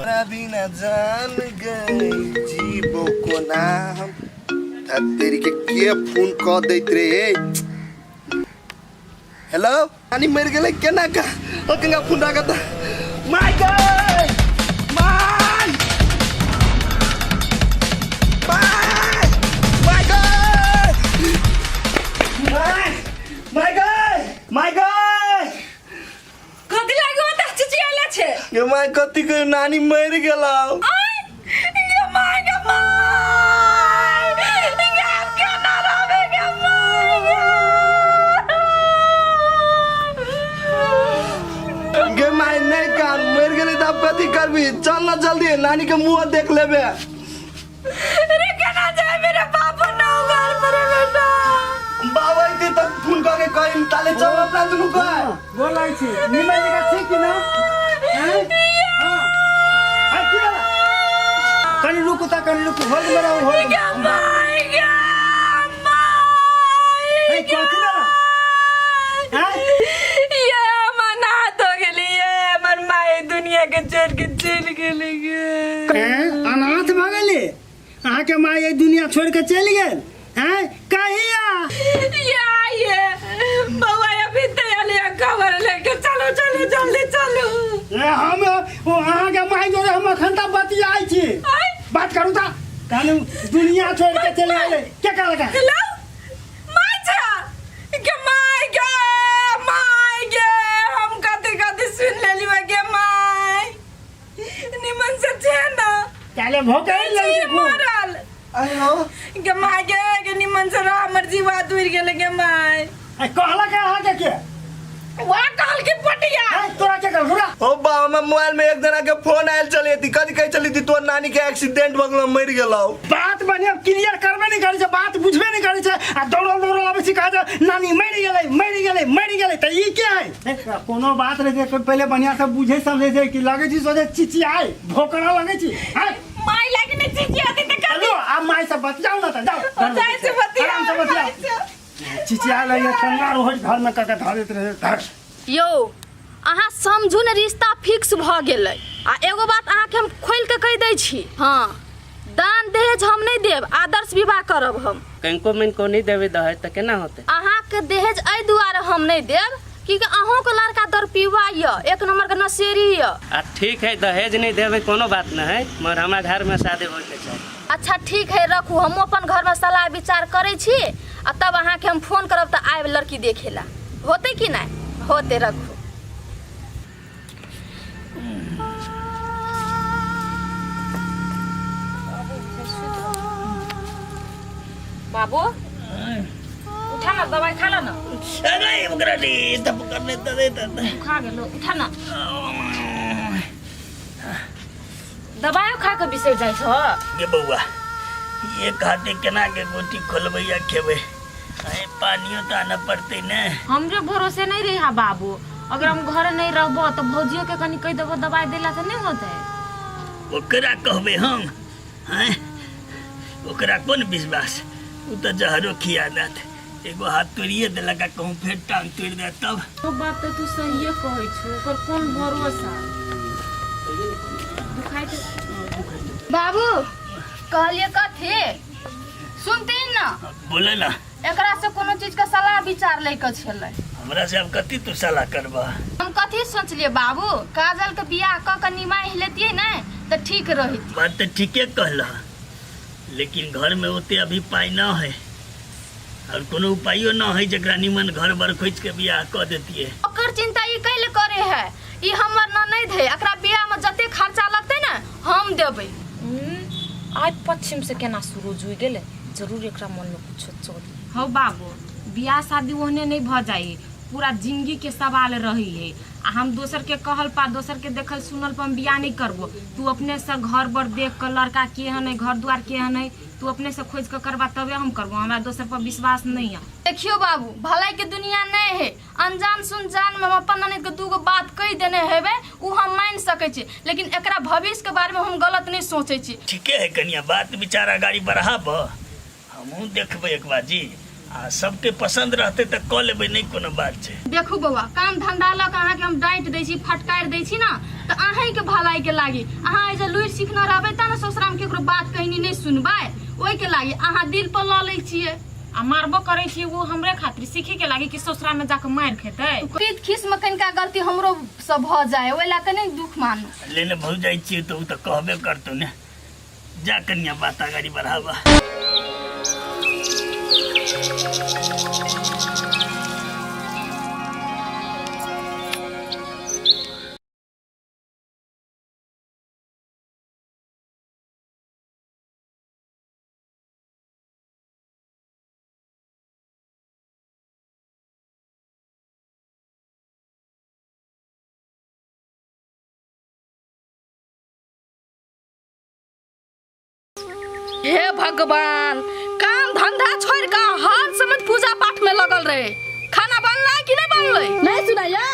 तोरा बिना जान गई जीवो कोना हम। तेरी के फोन क दैत रे? हेलो, नानी मर गेलै केना का? ओ केना फोन राखत? My गई, my my my गई, my my गई, my गई।
कथी लागे ओतऽ चिचियाले छै?
गे my, कथी के नानी मर गेलौ?
आय गे my, गे my, गे हम केना रहबै गे my, गे।
गे my नहीं कान, मर गेलै त आब कथी करबी? चल ना जल्दी, नानी के मुंह देख लेबे।
रे केना जाय मेरे बाबू ना घर पर बेटा।
बाबा अइते त फोन क के कहिन, ताले चल अपना दुनू के।
बोलै छी निमन जगह छी कि ना? हैं? हाँ। आ, की भेला? कनी रुकू त, कनी रुकू, होल्ड में रहू, होल्ड में।
गे my, गे के चलि गेलै गे।
हैं? अनाथ भऽ गेली अहाँके माय एहि दुनिया छोड़ि कऽ चलि गेल हैं कहिया
या ये बौआ अभी तैयारी खबर लेके चलो चलो जल्दी चलो।
ए, हम ओ अहाँके माय जोरे हम अखन तक बतियाइ छी। बात करू तऽ तहन दुनिया छोड़ि कऽ चलि गेलै के कहलक?
हेलो my छा के my गे my गे हम कथी कथी सुन लेली गे my निमन से छे ना
काले भोकै
छी
लड़की खूब।
मरल
आयो
गे my गे गे निमन से रह हमर जीवा दूर गेले गे my.
आ, कहलक अहाँके के?
वह कहल की पटिया।
हैं, तोरा के कहलक रुका।
ओ बा हमरा मोबाइल में एक जना के फोन आयल चली थी कथी कहै चली थी तोर नानी के एक्सीडेंट भ गेलो मर गेलो।
बात बढ़िया क्लियर करबे नहीं करै छै बात बुझबे नहीं करै छै आ दौड़ल दौड़ल आबै छै कहै छै नानी मरि गेलै मरि गेलै मरि गेलै तऽ ई के है? ए, कोनो बात रहै छै पहिले बढ़िया से बुझै समझै छै कि लगै छै सोझे चिचियाइ भोकरा लगै छै हैं?
My लागी नहीं चिचियाती त कर
हेलो आब माय से बतियाउ ना तऽ जाओ
ओ जाइ से बतियाउ,
आराम से बतियाउ।
जाइ से।
चिचिया लगे कंगार होइत घर में कऽ के धरैत रहै धर।
यौ अहाँ समझू ने रिश्ता फिक्स भऽ गेलै आ एगो बात अहाँके हम खोलि कऽ कहि दै छी हँ दान दहेज हम नहि देब आदर्श विवाह करब हम।
कनिको मनिको नहि देबै दहेज तऽ केना होतै?
अहाँके दहेज एहि दुआरे हम नहि देब कि अहूँके लड़का दरपीवा यऽ एक नम्बरके नशेरी यऽ।
आ ठीक है दहेज नहि देबै कोनो बात नहि है मगर हमरा घरमे शादी होइके चाही।
अच्छा ठीक है रखू हमहूँ अपन घरमे सलाह विचार करै छी आ तब अहाँके हम फोन करब तऽ आयब लड़की देखे ला होतै कि नहि होतै रखू।
बाबू उठा ना दवाई खा ला ना।
अरे ओकरा रे तब करने त दे त
खा गेलो उठा ना दवाइयो खा के बिसरि जाइ छौ।
गे बौआ एक हाथे केना के गोटी खोलबै या खेबै अरे पानियो तऽ आनऽ पड़तै ने।
हमरे भरोसे नहीं रही हा बाबू अगर हम घर नहीं रहबो तो भौजियो के कनी कहि देबो दवाई देला से नहीं होते।
ओकरा कहबै हम हैं ओकरा कोन विश्वास उ तऽ जहरो खिया देत एगो हाथ तोड़िए देलक आ कहूँ फेर टांग तोड़ि देत तब।
ओ बात तऽ तू सहिए कहै छौ ओकर कोन भरोसा दुखाइ तऽ
बाबू कहलिए कथी सुनती ना?
बोले ना।
एकरा से कोनो चीज के सलाह विचार लै के छलै।
हमरा से अब कथी तू सलाह करबा?
हम कथी सोचलिए बाबू काजल के बियाह क के निमाहि लेतिए ने तऽ ठीक रहित।
बात तऽ ठीके कहला लेकिन घर में ओते अभी पाई न है और कोनो उपायो न है जकरा निमन घर बर खोज के बियाह क देतिए।
ओकर चिंता ई कैले करे है ई हमर ननैद है एकरा बियाह में जते खर्चा लगतै ने हम देबै।
आज पश्चिम से केना सूरज उगि गेलै जरूर एकरा मन में कुछो चली। हौ बाबू बियाह शादी ओहने नहीं भ जाई पूरा जिंदगी के सवाल रही है आ हम दोसर के कहल पा दोसर के देखल सुनल पर हम बियाह नहीं करबो। तू अपने से घर बर देख के लड़का केहन है घर द्वार केहन है तू अपने से खोज के करबा तबे हम करबो हमरा दोसर पर विश्वास नहीं है।
देखियो बाबू भलाई के दुनिया नहीं है अनजान सुनजान में हम अपन ननद के दूगो बात कहि देने हेबै उ हम मान सकै छी लेकिन एकरा भविष्य के बारे में हम गलत नहीं सोचै छी।
ठीके है कनिया बात विचार अगाड़ी बढ़ाब हमहूँ देखबै एक बार जी आ सबके पसंद रहतै तऽ कऽ लेबै नहि कोनो बात छै।
देखू बौआ काम धंधा लऽ कऽ अहाँके हम डाँटि दै छी फटकारि दै छी ने तऽ अहीँके भलाइके लागी अहाँ एहि जे लुरि सिखने रहबै तब ने ससुरामे केकरो बात कहनी नहि सुनबै ओहिके लागी अहाँ दिल पर लऽ लै छियै।
आ मारबो करै छी वो हमरे खातिर सीखे के लागी कि ससुरा में जाके मार खेतै।
पीत खीस में कनिका गलती हमरो से भऽ जाय ओहि लए कऽ नहि दुख मानू।
लेने भौ जाइ छियै तऽ ओ तऽ कहबे करतौ ने जा कनिया बात अगाड़ी बढ़ाबा।
हे भगवान काम धंधा छोड़ के हर समय पूजा पाठ में लगल रहे। खाना बनलै कि नहीं बनलै? नहीं सुनैया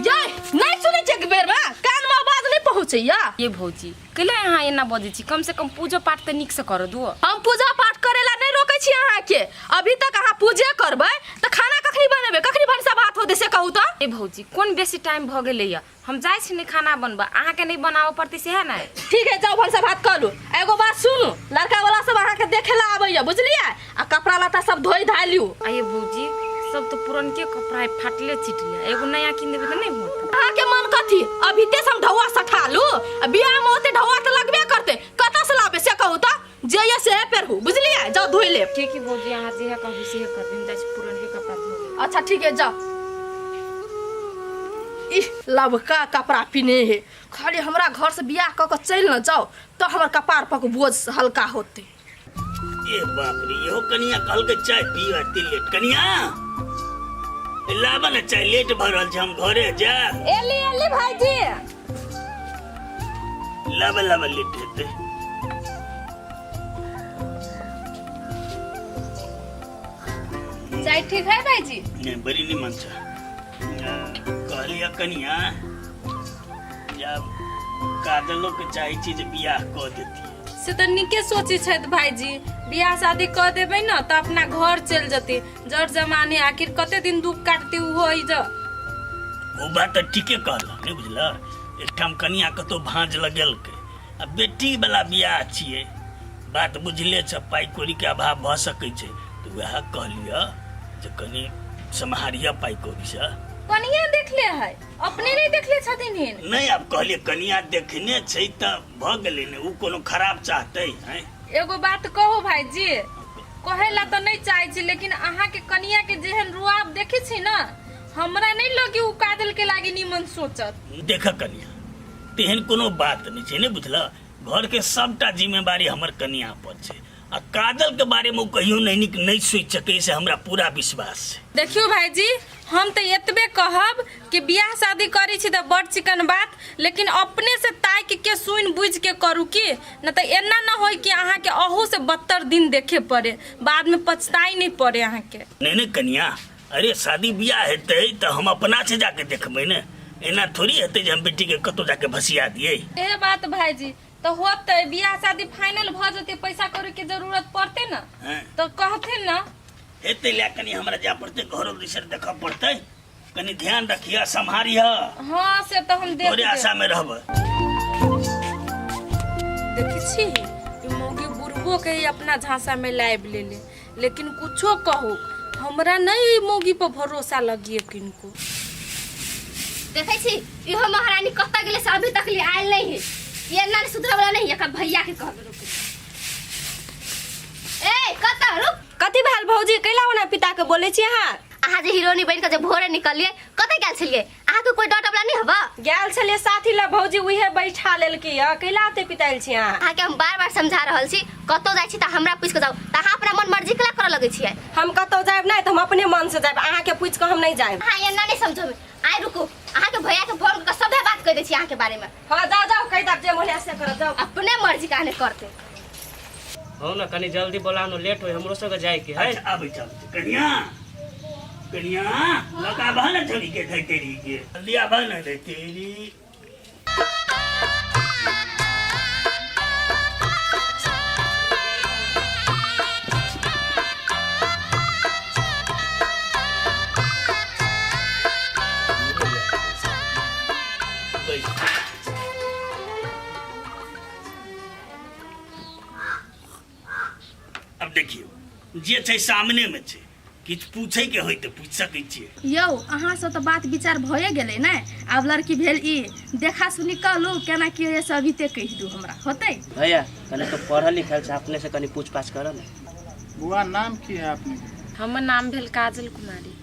जय नहीं सुनै छै एक बेर में कान में आवाज नहीं पहुंचैया।
ये भौजी कैला अहाँ एना बजै छी कम से कम पूजो पाठ तऽ नीक से करऽ दियौ।
हम पूजा पाठ करेला नहीं रोकै छी अहाँ के अभी तक अहाँ पूजे करबै तऽ खाना कखनी बनेबै कखनी भनसा भात होतै से कहू तऽ।
ए भौजी, कोन बेसी टाइम भऽ गेलैया? हम जाइ छी ने खाना बनबऽ, अहाँके नहि बनाबऽ पड़तै सेहे ने।
ठीक है, जाउ भनसा भात कऽ लू। एगो बात सुनू, लड़का वाला सब अहाँके देखे ला आबैया, बुझलियै? आ कपड़ा लत्ता सब धोइ धाइ लियू।
आइए भौजी, सब तऽ पुरनके कपड़ा है, फाटले चिटले, एगो नया कीन देबै तऽ नहि होत?
अहाँके मन कथी अभी ते हम ढौआ सठा लू? आ बियाह में ओते ढौआ तऽ लगबे करतै, कतऽ से लाबे से कहू तऽ? जे ये से पेरहू, बुझलियै? जाउ धोइ लेब।
ठीक है भौजी, अहाँ जेहे कहबै सेहे करबै। हम जाइ छी पुरनके कपड़ा धो लेब।
अच्छा ठीक है, जाओ। इह लबका कपड़ा पिने है, खाली हमरा घर से बियाह कऽ के चलि न जाओ तो हमर कपार पर के बोझ हल्का होते।
ए बाप रे, इहो कनिया कहलकै चाय पीब एते लेट। कनिया ए, लाबऽ ने चाय, लेट भऽ रहल छै, हम घरे जायब।
एली एली भाईजी।
लाबऽ लाबऽ, लेट हेतै।
चाय ठीक है भाईजी?
नहीं, बड़ी निमन छै। कहलियै कनिया, जब काजलो के चाहे छी जे बियाह कऽ देती।
से तऽ नीके सोची छथि भाईजी, बियाह शादी कऽ देबै ने तऽ अपना घर चलि जती। जर जमाने आखिर कते दिन दुख काटती उहो ई ज।
ओ बात तऽ ठीके कहलक, नहि बुझल? एकठाम कनिया कतौ भाँज लगेलकै आ बेटी वाला बियाह छियै, बात बुझले छै, पाइ कौड़ी के अभाव भऽ सकै छै, तऽ वएह कहलियै जे कनि सम्हारिय पाइ कौड़ी से।
कनिया देखले है, अपने नहीं देखले छथिन हिन?
नहीं, आब कहलियै कनिया देखने छै तऽ भऽ गेलै ने, ओ कोनो खराब चाहतै हैं?
एगो बात कहू भाईजी, कहे ला तऽ नहीं चाहे छी, लेकिन अहाँ के कनिया के जेहन रुआब देखे छी ना, हमरा नहीं लगे उ काजल के लागी निमन सोचत।
देख कनिया, तेहन कोनो बात नहीं छै, नहीं बुझल? घर के सबटा जिम्मेवारी हमर कनिया पर छै आ काजल के बारे में कहियो नहीं नीक नहीं सोच सके, से हमरा पूरा विश्वास छै।
देखियो भाईजी, हम तो एतबे कहब कि बियाह शादी करी छी तऽ बड़ चिकन बात, लेकिन अपने से ताकि के सुन बुझ के करू की न तऽ एना न होय कि अहाँ के अहू से बदतर दिन देखे पड़े, बाद में पछताई नहीं पड़े अहाँ के।
नहीं नहीं कनिया, अरे शादी बियाह हेतै तऽ हम अपना से जाके देखबै ने, एना थोड़ी हेतै जे हम बेटी के कतौ जाके भसिया दियै।
ए बात भाईजी तऽ होतै, बियाह शादी फाइनल भऽ जेतै, पैसा कौड़ी के जरूरत पड़तै ने तऽ कहथिन ने।
हेतै लए कनि हमरा जाय पड़तै, घरो दिसर देखऽ पड़तै, कनि ध्यान रखिह, सम्हारिह।
हाँ से तऽ हम देख
तोरे आशा में रहबै।
देखै छी ई मौगी बुढ़बो के ही अपना झांसा में लाबि लेले, लेकिन कुछो कहू हमरा नहीं ई मौगी पर भरोसा लगिए किनको।
देखै छी इहो महारानी कतऽ गेलै से अभी तक ले आयल नहीं है। ये ना सुधरे वाला नहीं है, एकर भैया के कहबे रुक। ए कतऽ रुक।
कथी भेल भौजी, कैला ओना पिता के बोलै छी अहाँ?
अहाँ जे हीरोनी बनि के जे भोरे निकलिए कतऽ गेल छलिए? अहाँ के कोई डॉट वाला नहीं हबा?
गेल छलिए साथी ला भौजी, उहे बैठा लेलकी ह, कैला ओते पितायल छी अहाँ?
अहाँ के हम बार बार समझा रहल छी, कतौ जाइ छी तऽ हमरा पूछि के जाउ, तऽ अहाँ अपना मन मर्जी केला करऽ लगै छियै।
हम कतौ जायब नहि तऽ हम अपने मन से जायब, अहाँ के पूछि के हम नहि जायब।
अहाँ एना नहि समझबै। आइ रुकू, अहाँ के भैया के फोन कऽ के सभे बात कहि दै छी अहाँ के बारे में।
हाँ जाओ जाओ, कहि देब जे मोन है से करब, जाओ।
अपने मर्जी के अहाँ करते।
हो ना कनी जल्दी बोलाओ ना, लेट होई हमरो सबके जाए के है।
अच्छा आबै चल कनिया, कनिया लगाबह ना छड़ी के धै तेरी के, जल्दी आबह ना धै तेरी। बैस। अब देखियौ जे छै सामने में छै, किछु पूछे के होय तऽ पूछि सकै छियै।
यौ अहाँ से तऽ बात विचार भए गेलै ने, आब लड़की भेल ई देखा सुनी कहलू केना की होइए से अभी ते कहि दू हमरा होतै।
भैया कनि तो पढ़ल लिखल छै, अपने से कनि पूछ पाछ करऽ ने।
बुआ नाम की है अपने के?
हमर नाम भेल काजल कुमारी।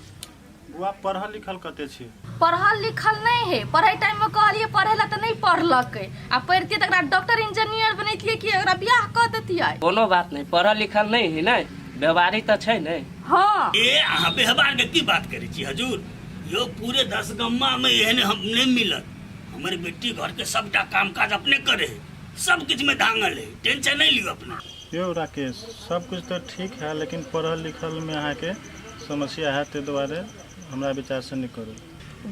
बुआ पढ़ल लिखल कते छी?
पढ़ल लिखल नहीं है, पढ़े टाइम में कहलिए पढ़े ला तऽ नहीं पढ़लकै, आ पढ़तियै तऽ एकरा डॉक्टर इंजीनियर बनैतियै कि एकरा बियाह कऽ देतियै।
कोनो बात नहीं, पढ़ल लिखल नहीं है ने, व्यवहारिक तऽ छै ने।
हाँ।
ए अहाँ व्यवहार के की बात करै छी हजूर? यो पूरे 10 गम्मा में एहन हम नहीं मिलत। हमर बेटी घर के सबटा काम काज अपने करे है, सब किछ में धांगल है, टेंशन नहीं लियो अपना।
यौ राकेश, सब कुछ तऽ ठीक है, लेकिन पढ़ल लिखल में अहाँ के समस्या है, ताहि दुआरे हमरा विचार से नहीं करू।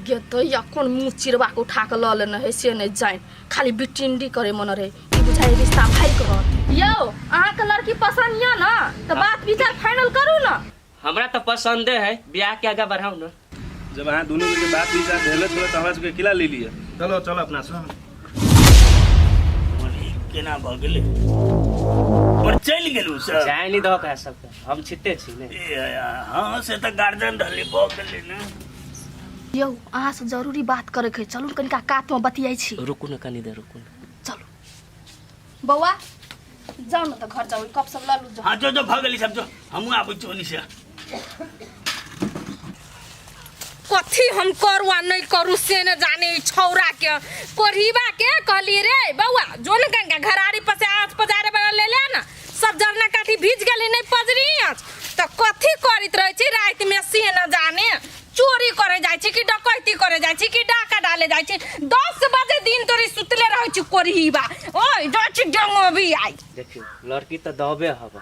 गे तो या कोन मुँह चिरवा के उठा के लऽ लेने है से नहीं जान, खाली बिटिंडी करे मन रहे, ई बुझाइ रिश्ता भाई के रहत। यौ अहाँ के लड़की पसंद यऽ ना तऽ बात विचार फाइनल करू ना।
हमरा तऽ पसंदे है, बियाह के आगा बढ़ाऊ ना।
जब अहाँ दुनू के बात विचार भेले छलै तऽ हमरा सबके किला ले लिअ। चलो चलो अपना सब।
केना भऽ गेलै पर चलि गेलू सर।
जाय नहीं दहो कहा सबके, हम छिते छी ने।
ए, हाँ से तऽ गार्जियन रहली भऽ गेलै ने।
यौ अहाँ से जरूरी बात करे के है, चलू ने कनिका कात में बतियाई छी।
रुकू ने कनी देर, रुकू ने।
चलू बौआ, जाउ ने तऽ घर जाउ, ई कप सब लऽ लू जाउ।
हाँ जो जो भऽ गेली सब, जो हमहूँ आबै छी ओनी से।
कथी हम करू आ नहीं करू से न जाने ई छौरा के कोढ़ीबा के कहली रे बौआ जो न गंगा घरारी पर से आँच पजारे वाला ले ले ना, सब जरना काठी भीज गेली नहीं पजरी आँच, त कथी करैत रहै छी राति में से न जाने, चोरी करे जाइ छी कि डकैती करे जाइ छी कि डाका डाले जाइ छी। 10 बजे दिन तोरी सुतले रहै छी कोढ़ीबा, ओय जाइ छी डंगोबी आई।
देखियो लड़की त दबे हवा,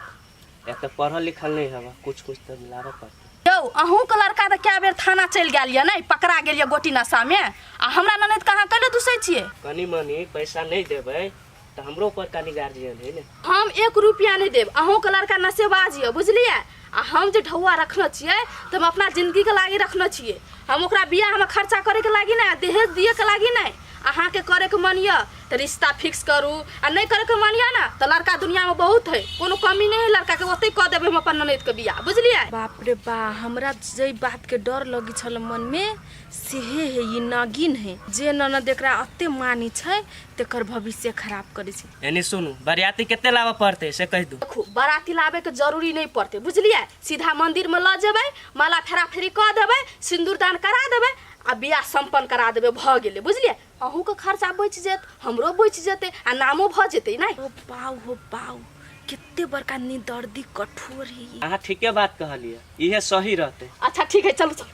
एक तऽ पढ़ल लिखल नहीं हवा, कुछ कुछ तऽ मिलाबऽ पड़तै।
यौ अहूँके लड़का तऽ कए बेर थाना चलि गेल यऽ नहि, पकड़ा गेल यऽ गोटी नशामे, आ हमरा ननैद के अहाँ कैले दुसै छियै?
कनी मनी पैसा नहीं देबै तऽ हमरो ऊपर कनी गार्जियन है ने।
हम 1 रुपया नहीं देब, अहूँके लड़का नशेबाज यऽ बुझलियै, आ हम जे ढौआ रखने छियै तऽ हम अपना जिंदगीके लागी रखने छियै, हम ओकरा बियाहमे खर्चा करैके लागी नहि आ दहेज दिएके लागी नहि। अहाँके करैके मन यऽ तऽ रिश्ता फिक्स करू, आ नहि करैके मन यऽ ने तऽ लड़का दुनियामे बहुत है, कोनो कमी नहि है लड़काके, ओतहि कऽ देबै हम अपन ननैदके बियाह बुझलियै।
बाप रे बा, हमरा जै बातके डर लगै छल मनमे सेहे है ई नागिन है, जे ननद एकरा अते मानै छै तेकर भविष्य खराब करै छै।
एनी सुनू, बरियाती कते लाबऽ पड़तै से कहि दू।
देखू बराती लाबैके जरूरी नहि पड़तै बुझलियै, सीधा मन्दिरमे लऽ जेबै, माला फेरा फेरी कऽ देबै, सिन्दूरदान करा देबै आ बियाह सम्पन्न करा देबै, भऽ गेलै बुझलियै। अहूँके खर्चा बचि जायत, हमरो बचि जेतै आ नामो भऽ जेतै नहि।
हो बाउ हो बाउ, कते बड़का निदर्दी कठोर है ई।
अहाँ ठीके बात कहलियै, इहे सही रहतै।
अच्छा ठीक है, चलू चलू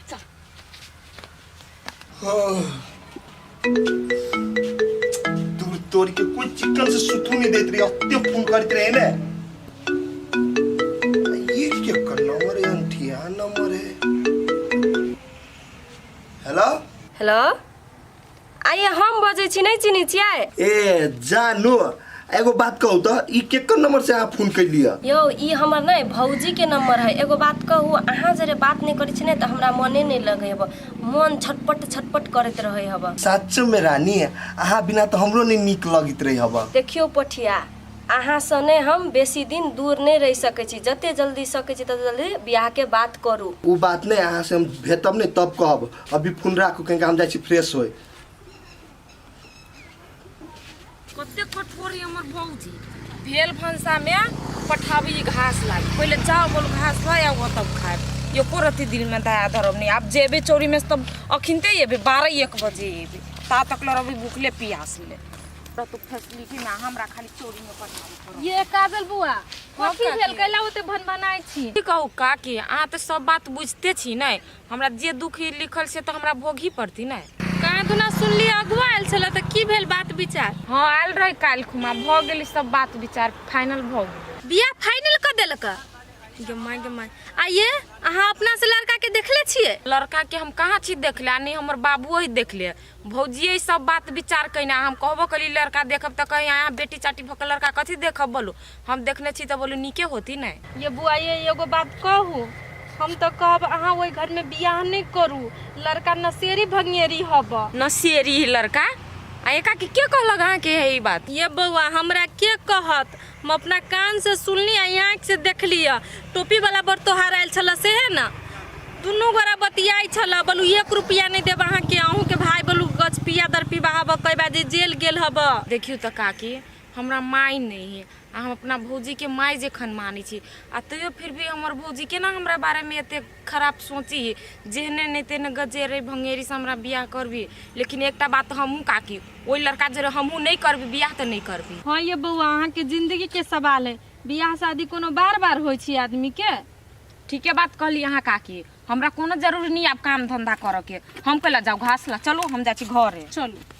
चलू।
दूर तोड़ के कोई चिकन से सुतू नहीं देत रही, अत्ते फोन करत रहे ने। ये के कर नंबर है, अंठिया नंबर है। हेलो
हेलो, आइए हम बजै छी, नहीं चिन्है छियै?
ए जानू, एगो बात कहू त, ई केकर नंबर से अहाँ फोन कैलियै?
यौ ई हमर नहीं भौजी के नंबर है। एगो बात कहू, अहाँ जरे बात नहीं करै छी ने त हमरा मने नहीं लगै हब, मन छटपट छटपट करैत रहै हब।
सच में रानी, अहाँ बिना त हमरो नहीं नीक लगैत रहै हब।
देखियौ पोठिया, अहाँ सँ ने हम बेसी दिन दूर नहीं रहि सकै छी, जते जल्दी सकै छी तते जल्दी बियाह के बात करू।
उ बात नहीं, अहाँ से हम भेटब नहीं तब कहब, अभी फोन राखू, कहीं हम जाइ छी फ्रेश होय।
कते कठोर है हमर भौजी, भेल भनसा में पठाबी घास लागी, पहले जाओ बोल घास लय आउ तब खाएब, एको रत्ती दिल में दया धरब नहीं। आब जेबे चौरी में तब अखिनते एबे 12-1 बजे एबे, ता तक ल रहबे भूखले प्यास ले। तो फैसिलिटी में हमरा खाली चोरी में पठाबे पड़त।
ये काजल बुआ,
हाँ,
कथी
काकी।
भेल कैला ओते भनभनाइ छी?
की कहू काकी, अहाँ तऽ सब बात बुझते छी ने, हमरा जे दुख लिखल से तऽ हमरा भोगही पड़ती ने।
कहाँ दुना सुनली अगुआ आयल छलै तऽ की भेल बात विचार?
हाँ आयल रहे काल्हि खुमा, भऽ गेलै सब बात विचार फाइनल भऽ गेलै।
बियाह फाइनल कऽ देलक? गे माय गे माय, आ ये अहाँ अपना से लड़का के देखले छियै?
लड़का के हम कहाँ छी देखले, आ नहि हमर बाबुओ ही देखले, भौजिए सब बात विचार कयने। हम कहबो कली लड़का देखब तऽ कही अहाँ बेटी चाटी भऽ के लड़का कथी देखब, बोलू हम देखने छी तऽ बोलू नीके होती ने।
ये बुआ ये एगो बात कहू, हम तऽ कहब अहाँ ओहि घर में बियाह नहीं करू, लड़का नशेरी भंगेरी हब।
नशेरी है लड़का? आ एका के के कहलक अहाँ के है ई बात?
ये बौआ हमरा के कहत, हम अपना कान से सुनली आ आँखि से देखली। टोपी वाला बड़ तोहार आयल छल से है ना, दुनू गोरा बतियाइ छल, बोलू 1 रुपया नहीं देब अहाँके, अहूँके भाई बोलू गछ पिया दर पीबा हब, कई बार जे जेल गेल हब।
देखियौ तऽ काकी, हमरा माय नहीं है, आ हम अपना भौजी के माय जखन मानै छी, आ तैयो फिर भी हमर भौजी केना हमरा बारे में एते खराब सोची है, जेहने नहीं तेहने गजेरे भंगेरी से हमरा बियाह करबी। लेकिन एकटा बात हमहूँ काकी, ओहि लड़का जरे हमहूँ नहीं करबी बियाह तऽ नहीं करबी।
हाँ ये बौआ, अहाँके जिंदगी के सवाल है, बियाह शादी कोनो बार बार होइ छै आदमी के।
ठीके बात कहली अहाँ काकी, हमरा कोनो जरूरी नहीं आब काम धंधा करऽ के, हम कैला जाउ घास ला, चलू हम जाइ छी घरे।
चलू।